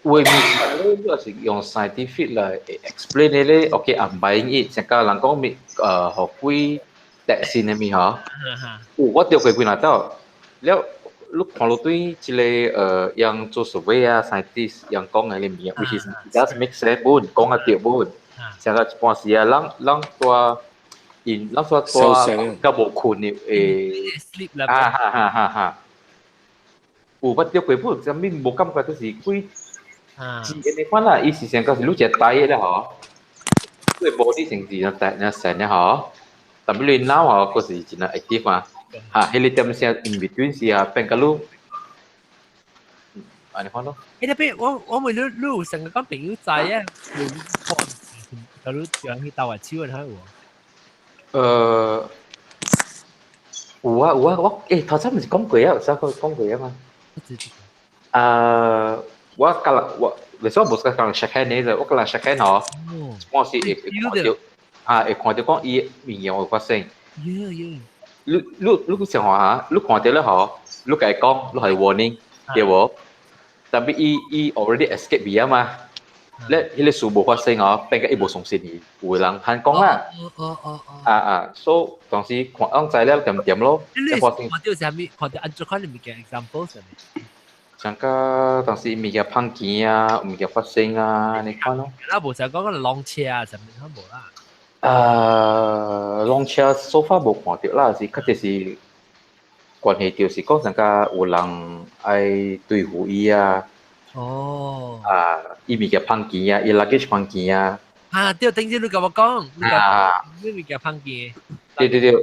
物件咧，你若是用 scientific 來 explain 的咧，OK，也毋歹伊，像甲人講物，予鬼特性的物吼，有我著過幾若走，了，你看到對這個用做 survey 啊，scientist 用講的物件，which is does make sense 本，講啊對本。成個一般時啊，咱咱帶因咱說帶較無睏的會啊哈哈哈哈，有捌著過本，啥物無感覺，就是幾自然的款啦。伊是成個是你食大的咧吼，你無你成自然大然成咧吼，但係你腦吼，閣是真係 active 嘛。嚇，彼個點聲 in between 時啊，變甲你，按呢款咯。欸，特別我問你，你有成個講朋友知啊？有看，假如叫人去鬥下手的，睇有無？有啊有啊，我頭先毋是講過啊，有啥個講過啊嘛？啊，我甲人我，為什麼無甲人 shake hand 呢？我甲人 shake hand 吼，我是會看著，啊，會看著講伊物件會發生。你你你想看哈？你看著了吼，你共伊講，你係 warning 對無？但係伊伊 already escape 去啊嘛。咧，彼個事無發生哦，變甲伊無相信伊，有的人罕講啦。啊啊，所以當時看攏知了點點咯。你看著啥物？看著按怎款的物件 example 啥物？像個當時物件碰見啊，物件發生啊，你看咯。那無就講個浪車啊，啥物攏無啦。啊，浪車 so far 無看著啦，是較濟是關係就是講像個有人愛對付伊啊。哦。啊，伊物件碰見啊，伊 luggage 碰見啊。啊，對，頂次你共我講，你物件碰見。對對對，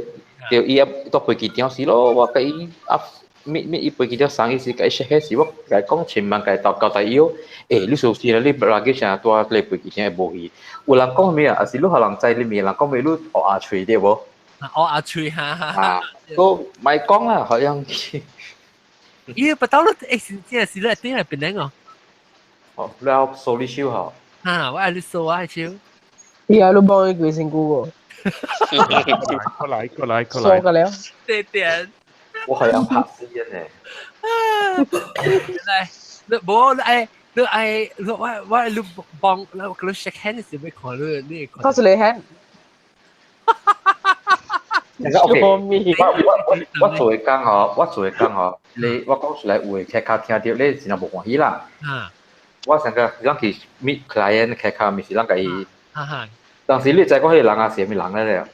對，伊啊到飛機場時咯，我共伊啊，咪咪伊飛機場送伊時，共伊 shake 時，我共伊講千萬共伊交代伊哦，欸，你小心啦，你 luggage 啊帶來飛機場會無去。有人講咩啊？抑是你予人知你面，人講咩？你烏鴉喙對無？烏鴉喙哈哈。啊，都莫講啦，好像。伊不到了，欸，真正是咧，頂來變人哦。哦，了掃你手吼。啊，我愛你掃我的手。伊愛你幫伊規身軀無？過來過來過來。掃個了。對對。我好像拍死人呢。來，你無你愛你愛你我我你幫你你 shake hand 時欲看你你。他是你 hand。那個 OK，我我我做的工吼，我做的工吼，你我講出來有的客較聽著，你真正無歡喜啦。我上個咱去 meet client 客較，毋是咱共伊。當時你知講彼個人啊是啥物人咧了？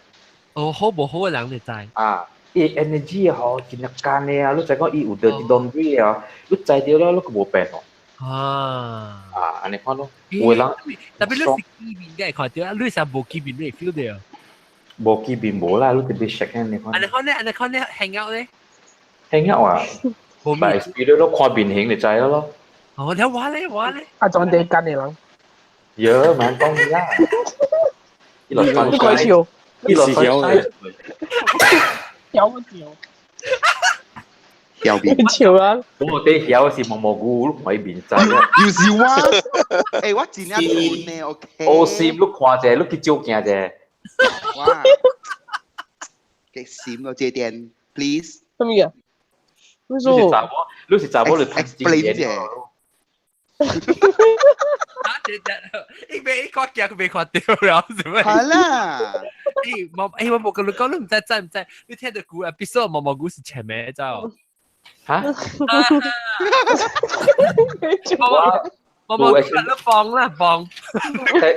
哦，好無好的人你知。啊，伊 energy 吼真正幹的啊！你知講伊有 dirty laundry 啊，你知著了，你閣無變哦。啊。啊，按呢款咯。有的人。特別你是見面嘅看著，你是無見面你會 feel 著。無見面無啦，你特別 shake hand 呢款。按呢款咧，按呢款咧，hang out 咧。 hang out 啊？無 experience 咯，看面型就知咯。哦，你我咧，我咧。啊，專地幹的人。喲，蠻講你啦。你怪笑。一落曉嘅。曉乜笑？曉面。笑啊！我哋曉是毛毛菇，你看伊面知啊。又是我，欸，我真正蠢呢，OK。烏心，你看者，你去照鏡者。哇！極閃咯，這點，please。什麼嘢？你是查某，你是查某，你 explain 者。啊！這這，伊未伊看鏡，佢未看著了，是咪？係啦。欸，我欸我無共你講，你毋知知毋知？你聽著古 episode 毛毛菇是前面知無？嚇？毛毛菇你放啦放。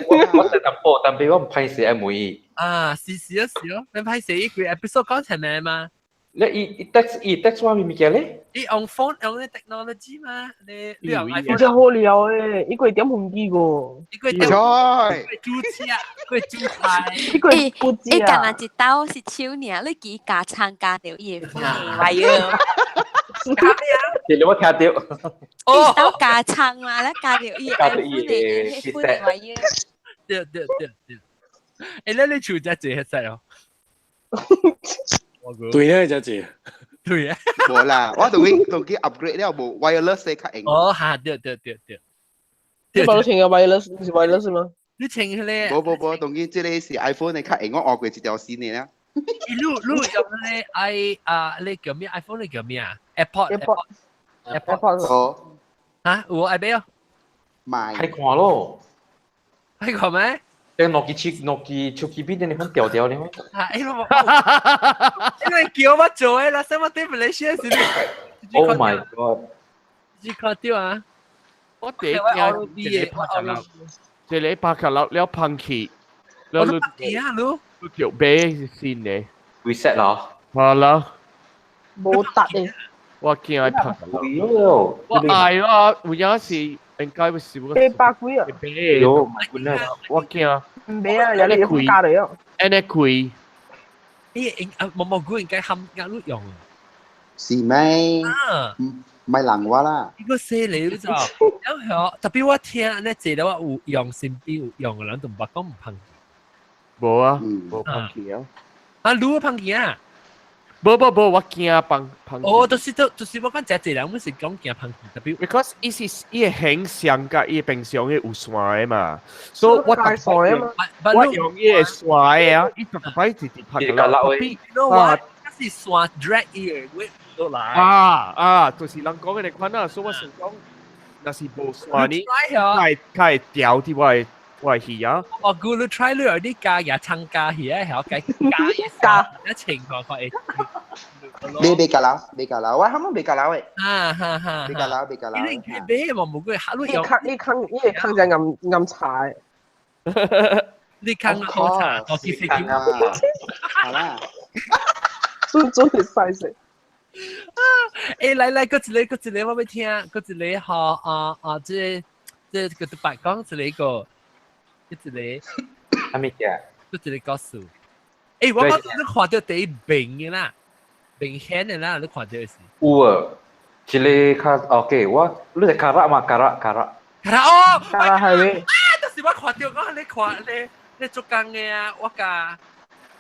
我我淡薄，但係我毋歹勢愛問伊。啊，是是啊是咯，你歹勢伊規 episode 講前面嘛？你伊伊 text 伊 text 我物件咧？伊用 phone 用咧 technology 嘛？你你用 iPhone？真好料誒，伊個點飛機個？伊個點？伊個煮食，伊個煮菜。伊個不伊干焦一刀是手爾，你記加餐加著伊的款的話喲。其實我聽著。伊刀加餐嘛，咧加著伊的 iPhone 的款的話喲。對對對對。欸，你你厝遮濟彼隻哦？對咧，只字。對啊。無啦，我同佢同佢 upgrade 了無 wireless 的較用。哦，哈，對對對對。你幫我穿個 wireless，是 wireless 嗎？你穿彼個？無無無，當然這個是 iPhone 的較用，我換過一條新的啦。你你用彼個 i 啊，你叫咩？iPhone 你叫咩啊？AirPod AirPod AirPod 哦。嚇，有愛買哦？買。睇看咯。睇看咩？你諾基手諾基手機邊你款調調你款。啊，哎我，因為叫我做的啦，什麼對馬來西亞是， Oh my god！你看到啊？我第一驚一個拍下一個拍下了了碰起，了你啊你，你條尾先呢？reset 咯。好啦。無達嘅。我驚愛拍下我愛啦，有影是應該會是我。百幾啊？喲，我驚。唔俾啊，有你加嚟啊。安尼開。咦，應啊，毛毛菇應該含壓碌用。是咩？啊。唔係人話啦。呢個犀利就，因為特別我聽咧，這個我有用身邊有用嘅人都唔捌講唔碰。無啊，無碰起啊。啊，你碰起啊？無無無，我驚碰碰。哦，就是都就是我講這濟人，我是講驚碰起，特別。 Because 伊是伊的形象佮伊平常的有線的嘛，所以我逐擺我用伊的線的啊，伊逐擺直直拍落。啊，是線 drag 伊的落來。啊啊，就是人講的那款啊，所以我想講，若是無線呢，較會掉佇我的耳啊。我估你 try 你有啲加也參加起來，係解加加一情況看會。你別夾樓，別夾樓，我啱啱別夾樓誒。啊哈哈！別夾樓，別夾樓。你你冇冇過，你坑你坑你坑就暗暗茶。你坑好茶，我其實點啊？好啦。做做係細食。啊！欸，來來，閣一個，閣一個，我欲聽，閣一個吼啊啊！這這個白講一個，閣一個，啥物件？閣一個故事。欸，我講你看著第一明的啦，明顯的啦，你看著是。有啊，一個較 OK，我你是卡拉嘛？卡拉卡拉。卡拉哦，卡拉係咩？啊！就是我看著講你看你你做工的啊，我共。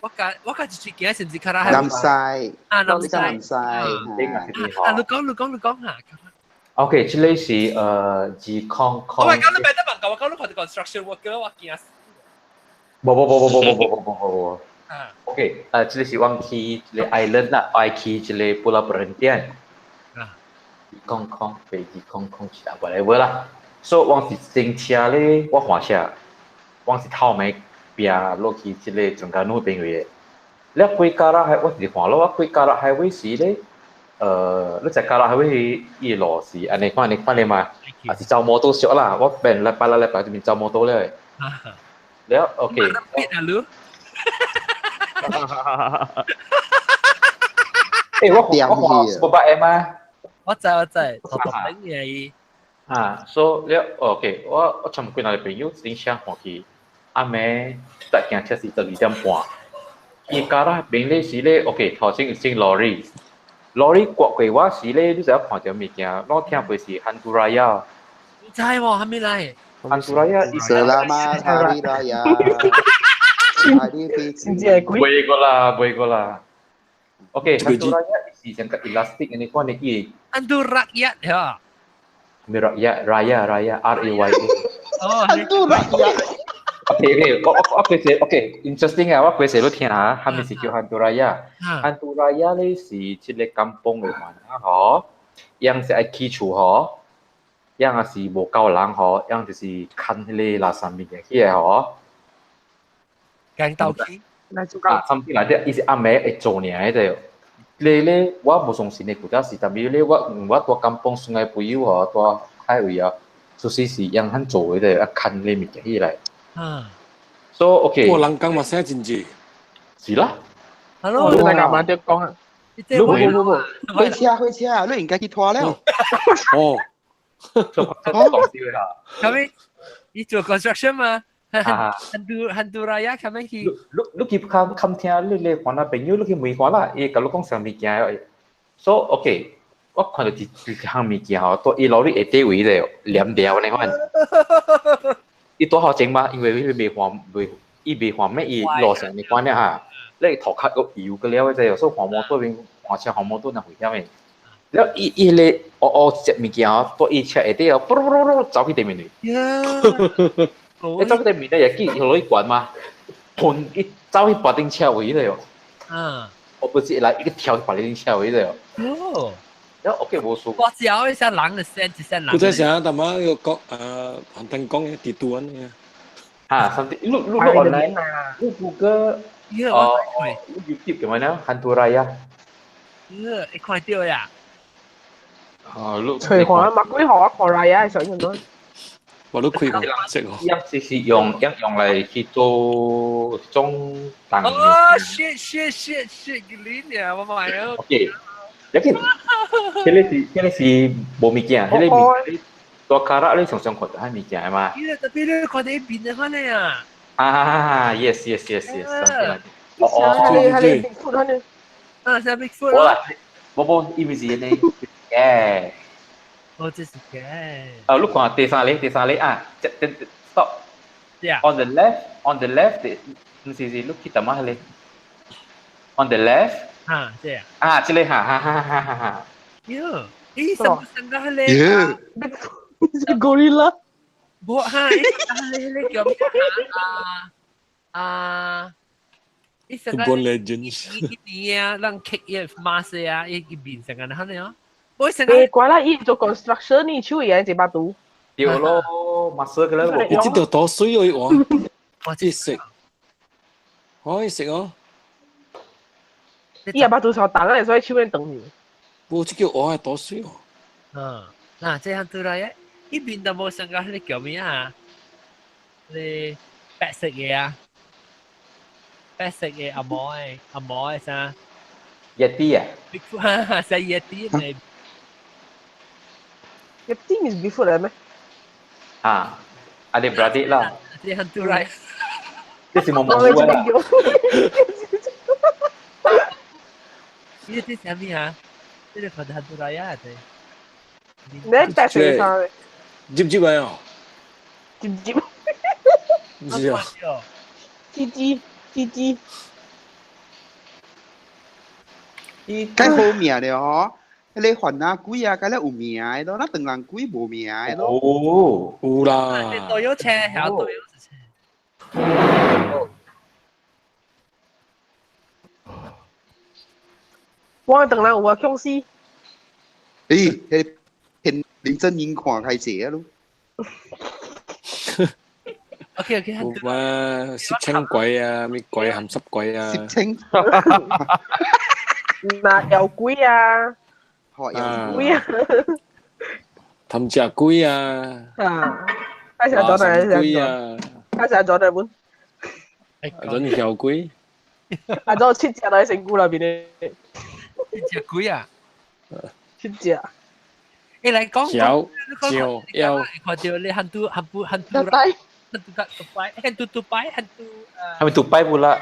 我共我共一喙行，是毋是卡拉？南西啊，南西，南西。啊，你講你講你講下。 OK，這個是200。我講你別得問我，我講你看著 construction worker，我驚死。無無無無無無無無無無。OK，這個是我去一個 island 啦，愛去一個 Pulau Perhentian。啊。200飛2007啊，whatever 啦。所以我是乘車咧，我換車，我是頭尾。拚落去這個登嘉樓邊位的，了過加拉海，我是看咯，我過加拉海尾時咧，你知加拉海尾伊路是按呢款按呢款的嘛，也是走摩托熟啦，我變禮拜六禮拜這邊走摩托了。了 OK。變啊你？欸，我我看800 M 啊。我知我知，頭頭頂嘅。啊，所以了 OK，我我參幾若個朋友一車看去。暗暝搭行車是12點半，伊加拉邊咧是咧，OK，頭先有先 lorry，lorry 過過我時咧，你知影看著物件，我聽過是 Hantu Raya。唔知喎，還沒來。 Hantu Raya， Selamat Hari Raya。袂過啦，袂過啦。OK，Hantu Raya 是成個 elastic 的款的伊。 Hantu Rakyat 呀。咩 Rakyat Raya Raya R A Y A。哦， Hantu Rakyat。 OK OK，我我我其實 OK interesting 啊！我其實都聽下，係咪是叫 Hantu Raya？Hantu Raya 咧是一個甘榜的嘛，嗬，樣是愛起厝嗬，樣也是無夠人嗬，樣就是牽彼個垃圾物件起來嗬。講到起，啊，something like that，伊是暗暝會做爾的。你咧，我無相信的，古早時，但是咧，我我蹛甘榜孫的朋友嗬，蹛海位啊，其實是樣肯做的，啊，牽彼個物件起來。啊，所以 OK，我人講嘛寫真濟，是啦。 Hello，大家慢啲講啊。無無無，火車火車，你應該去拖了。哦，做講笑啦。咁你你做 construction 嘛？Hantu Hantu Raya 咁樣去。你你去較較聽你咧番仔朋友，你去問看啦，伊共你講啥物件。所以 OK，我看著一一項物件吼，蹛伊落去下底位咧，黏掉呢款。伊拄好前嘛，因為伊未換未，伊未換咩，伊路上你款了哈，你頭殼閣油個了，這所以換摩托邊換車換摩托若危險的。了伊伊咧烏烏一隻物件吼，蹛伊車下底哦，噗噗噗走去對面去。你走去對面咧，也記落去懸嘛，砰！伊走去別頂車位咧哦。嗯。我不是來一個跳去別頂車位咧哦。哦。了 OK 無事。我只要一下人的聲，一聲人。佢在想，大媽個國韓登講嘅地圖呢？嚇，甚至你你你 online，你 Google，哦，你 YouTube 咁樣呢？Hantu Raya。一看到呀。啊，你隨看嘛，鬼學我看來啊，上咁多。我都開過，識喎。一是用一用嚟去做種蛋。哦，shit shit shit shit，你啊，我買啊。 OK，一件，彼個是無物件，彼個物大卡拉你常常看到彼物件嘛。你特別你看到邊的款啊？啊，yes yes yes yes，哦哦，係你 Bigfoot 嗰啲。啊，是 Bigfoot。冇啦，冇冇，伊毋是呢嘅。哦，這是嘅。啊，你看第三個，第三個啊，stop。 Yeah. On the left, on the left，毋是是，你去淡仔彼個。On the left。啊，這啊。啊，這個哈哈哈哈哈哈。喲，咦，什麼什麼彼個？耶是 gorilla。無哈，彼個叫咩啊？啊，伊成個 Football Legends。伊年啊，咱刻伊馬啊，伊面成個安尼哦。我成個誒，怪啦，伊做 construction 呢，手伊一把刀。對咯，馬斯個咧。你這條多水哦，伊話。我這食，可以食哦。伊一把刀上彈啊，所以手咧長去。無，這叫我係多水哦。嗯，嗱，這樣對啦，伊面都無成個彼個叫咩啊？你白色嘅啊，白色嘅阿毛嘅，阿毛嘅啥？一啲啊？ Bigfoot，係一啲嚟。一啲是 Bigfoot 嚟咩？啊，adik beradik 啦。這樣對啦。這是毛毛嘅啦。呢啲啥物啊？這個看到對啦呀，對。你白色啥？接唔接啊？接唔接？唔知啊。吱吱吱吱。該好命了嗬！你還啊鬼啊，該咧有名的咯，那唐人鬼無名的咯。哦，有啦。都有車，還都有車。我唐人有啊，強死。咦，彼騙林正英看開濟啊咯。 OK OK，有啊，濕青鬼啊，咩鬼鹹濕鬼啊？濕青。嗱，有鬼啊！學有鬼啊！氹隻鬼啊！啊！開始做嚟，鬼啊！開始做嚟本。準小鬼。啊！做七隻喺成菇內邊咧。七隻鬼啊！七隻。你嚟講小小腰。看到你hantu hantu hantu hantu kat tupai hantu tupai hantu 係咪 tupai pula？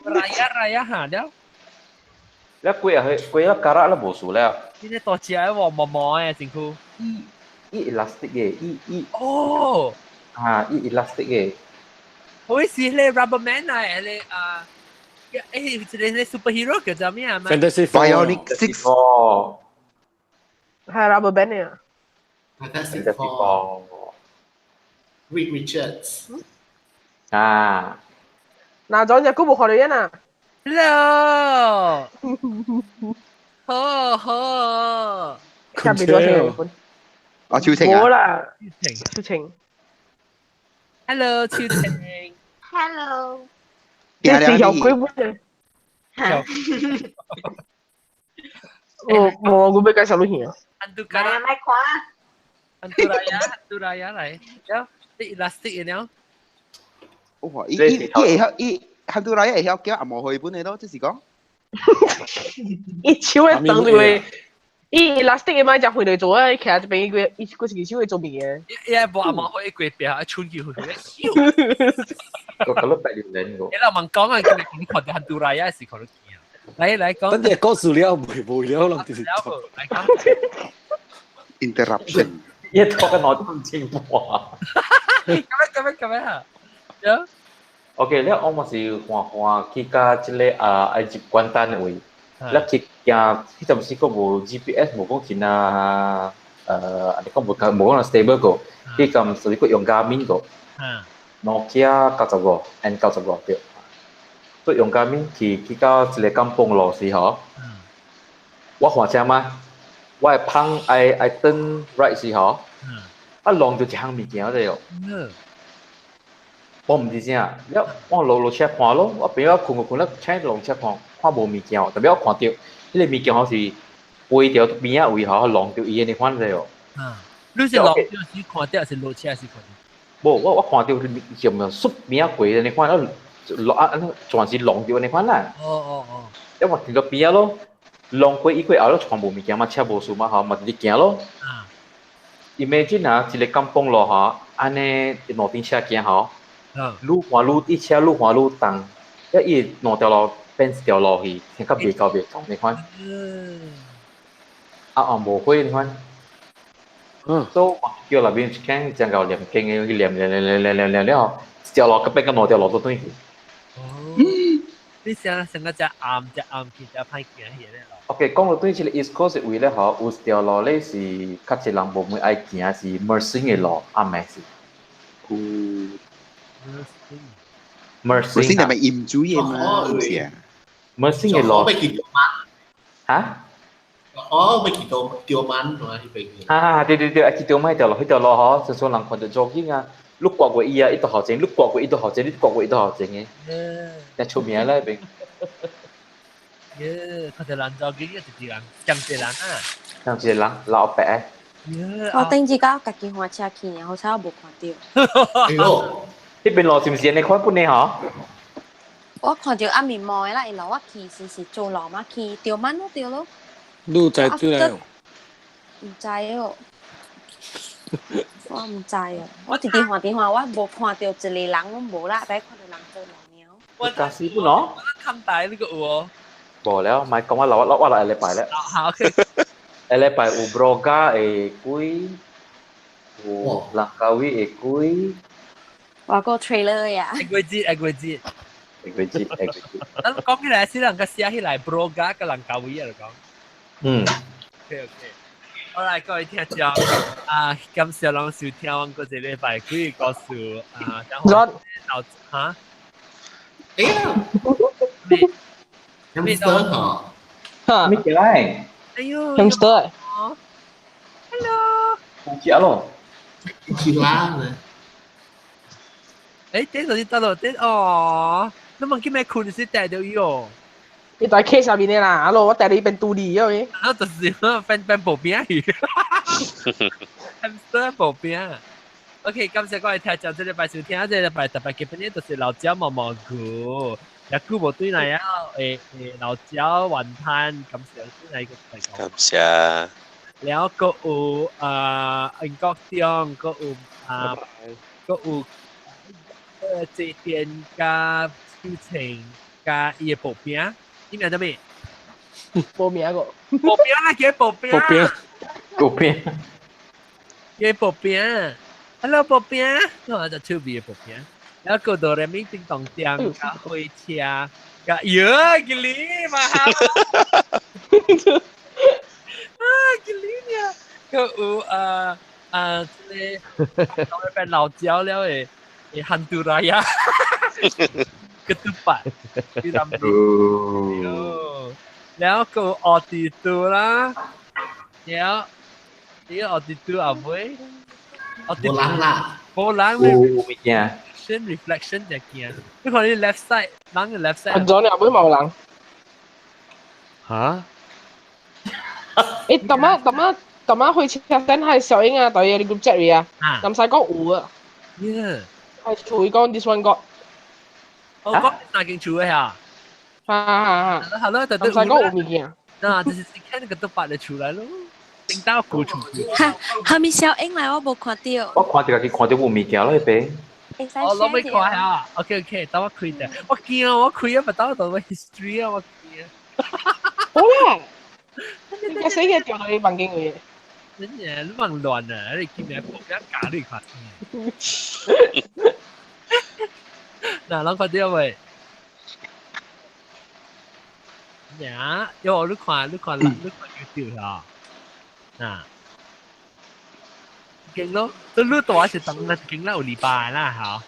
raya raya 嚇了。了鬼啊，佢鬼了卡拉了無數了。呢啲大隻喎，毛毛嘅身軀。伊 elastic 嘅，伊伊。哦。啊，伊 elastic 嘅。好似咧 Rubber Man 啊，咧啊，誒，一個 superhero 叫做咩啊？Fantasy Bionic Six。哦。係 Rubber Band 啊。 Fantastic Four。Reed Richards。啊。嗱，仲有隻股無看到人啊？ Hello，好好，特別多謝你。啊，秋晴啊！冇啦，秋晴。 Hello，秋晴。 Hello。這是有鬼本嘅。我我我欲介紹你去啊。 Hantu kara。咪看。 Hantu raya，hantu raya 嚟，了，啲 elastic 了。哇！伊伊伊會曉伊。hantu raya 會曉叫阿毛去本的咯，這是講。伊手會長住個，伊 elastic 嘅買食回來做啊，伊徛這邊伊個伊佢是手會做面嘅。伊無阿毛去過壁，穿起去。個個都白臉人個。你老問講啊，你看到 hantu raya 是看到見啊。來來講。等陣講資料未無聊咯，就是。來講。 Interruption。一拖個腦都唔清楚。咁樣咁樣咁樣啊？有。 OK，了我嘛是看看去到這個啊埃及關丹的位，了去行，彼陣時閣無 GPS，無講去啊，按呢講無無講 stable 個，彼陣時閣用 Garmin 個，Nokia 95 N95 對，所以用 Garmin 去去到一個甘榜路時吼，我看啥嘛，我的芳愛愛轉 right 時吼，啊弄著一項物件咧喲。我毋知啥，了我落落車看咯，我朋友困困困了，車落車看，看無物件，特別我看著，彼個物件吼是圍條邊仔位吼，弄到伊的款者哦。啊，你是落就是看到，是落車是看到？無，我看到就咪縮邊仔過的款，啊落啊全是弄到的款啦。哦哦哦。因為停到邊仔咯，弄過伊過後，全部物件嘛車無事嘛吼，嘛直直行咯。啊。 Imagine 啊，一個甘榜路吼，按呢路頂車行吼，愈看愈一車愈看愈重，一伊兩條路變一條路去，聽較袂夠袂夠，你看。啊啊無火你看。嗯。所以我叫內邊一間真夠念經的，去念念念念念念念了，一條路佮變到兩條路都轉去。哦。你想想個只暗只暗去只歹行去咧咯。 OK，講到對這個 East Coast 位咧吼，有一條路咧是較濟人無會愛行，是 Mersing 的路，暗暝是。有。 Mersing。 Mersing 係咪鹽水的嘛？是唔是啊？Mersing 的路。嚇？哦，欲去到吊曼嘛，彼邊。啊，對對對，啊去吊曼彼條路，彼條路吼，常常人看著 jogging 啊，你掛過伊啊，伊都後前；你掛過伊都後前，你掛過伊都後前的。真出名啦，彼邊。耶，看著人 jogging 一個人，講一個人啊。講一個人，老白。我頂一工家己換車去，好彩我無看著。哎喲，彼邊路是毋是按呢款本的吼？我看著暗暝暝的啦，伊路我去是是做路嘛去，吊曼咯對咯。你知對啦？毋知哦，我毋知哦，我直直看電話，我無看著一個人，我無啦，但看著人做路爾。我駕駛本咯。看大呢個有哦。無了，莫講我留我我來下禮拜咧。好，OK。下禮拜有 Broga 會開，有蘭卡威會開。我個 trailer 呀。下個節，下個節。下個節，下個節。咱講起來是人個寫起來 Broga 佮蘭卡威啊，就講。嗯。 OK OK。好來，各位聽眾啊，感謝攏收聽阮過一禮拜幾個故事啊，然後嚇？哎呀，咩到？嚇？咩叫來？哎呦，hamster。 Hello。唔食咯。食啦。誒，這就是得咯，這哦，你問叫咩困是帶到伊哦？你在 case 下面的啦，阿羅我帶你變獨立咗。啊，就是變變薄餅去，hamster 薄餅。OK，感謝各位聽眾，這禮拜收聽，這禮拜特別嘉賓呢，就是老椒毛毛菇，也久無對來啊，老椒雲吞，感謝對來個嚟講。感謝。了後閣有啊，英國中，閣有啊，閣有這店加秋晴加伊的薄餅。你名叫咩？無名個。薄餅啦，叫薄餅。薄餅。薄餅。叫薄餅。Hello，薄餅。我就手邊的薄餅。然後個哆來咪叮當店加火車加喲，吉利嘛。啊，吉利呀！閣有啊啊，這個老變老椒了的，的漢都來呀。ketupat ที่ทำแล้วก็ออติตู啦，แล้วนี่ออติตูอ่ะเว้ยออติ 無人啦，無人有物件，reflection 就見，你看你 left side，人嘅 left side。阿咗你阿妹冇人。嚇？誒，大媽大媽大媽去車等係小英啊，對啊，你 group chat 啊，林使講有啊。 Yeah。係隨講 this one 個。我講三間厝的嚇。哈哈哈！好咯，就唔使講有物件。嗱，就是看那個都發就出來咯，頂到古厝。哈，哈咪小英來，我無看著。我看著家己看著有物件咯，彼邊。我攞未看下，OK OK，等我開者，我驚我開啊，唔等我到 history 啊，我驚。好啦，你死嘅掉到你房間去。真係你忙亂啊！你見咩報紙假你看。嗱，人看著未？呀，喲，你看，你看，你看 YouTube 啊？嗱，勁咯，都你大是等啊，勁啦有禮拜啦，嚇。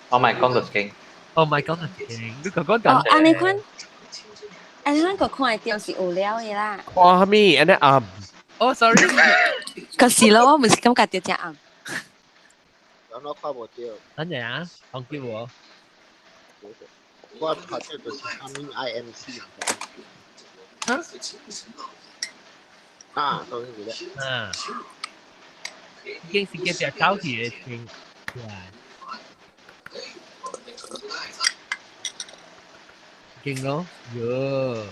我咪講到勁。我咪講到勁，你講講哦，按呢款，按呢款個看會著是有料的啦。看啥物？按呢暗。哦，sorry。可是咯，我毋是感覺著誠暗。咁我看無著。等陣啊，忘記我。我看著就是啥物 IMC。嚇？啊，當然記得。啊，已經是隔壁走去的聽，對。勁咯，喲。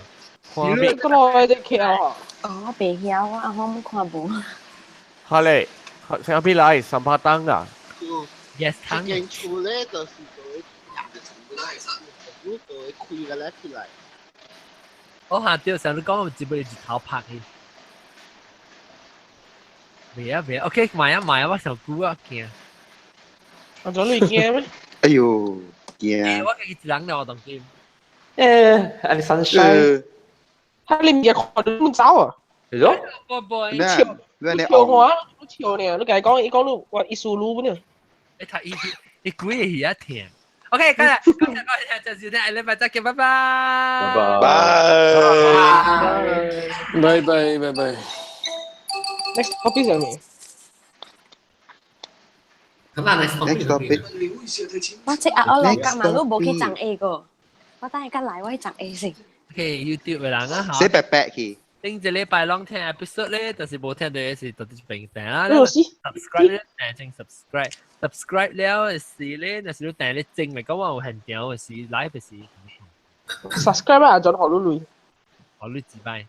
你個來的橋啊？哦，袂曉啊，我冇看無。好嘞，上邊來三拍檔啊。 Yes，湯。間厝咧就是做，就會開個咧起來。我下掉上你講我只不過日頭拍嘅。未啊未啊，OK，買啊買啊，我上估啊驚。我仲你驚咩？哎呦，驚！我家己一人了，我當今。誒，你 sunshine。他你唔看到咁走啊？係咯。波波。笑，笑我，笑呢？你家講，伊講你我一輸路呢？你睇伊伊鬼會遐聽。OK，今日今日講就先聽，下禮拜再見，拜拜。拜拜。拜拜拜拜。 Next topic 係咩？咁啊，next topic。我即啊，我落夾嘛，你無去長 A 個，我等下甲來，我去長 A 先。 OK，YouTube 嘅人啊，嚇。寫白白去。頂一禮拜攏聽 episode 咧，就是無聽到的是到底平訂啦。subscribe 咧，訂正 subscribe，subscribe 了是咧，若是你訂咧正嚟講，我有現場的是 live 的是。 subscribe 啊，就學你類。學你幾擺。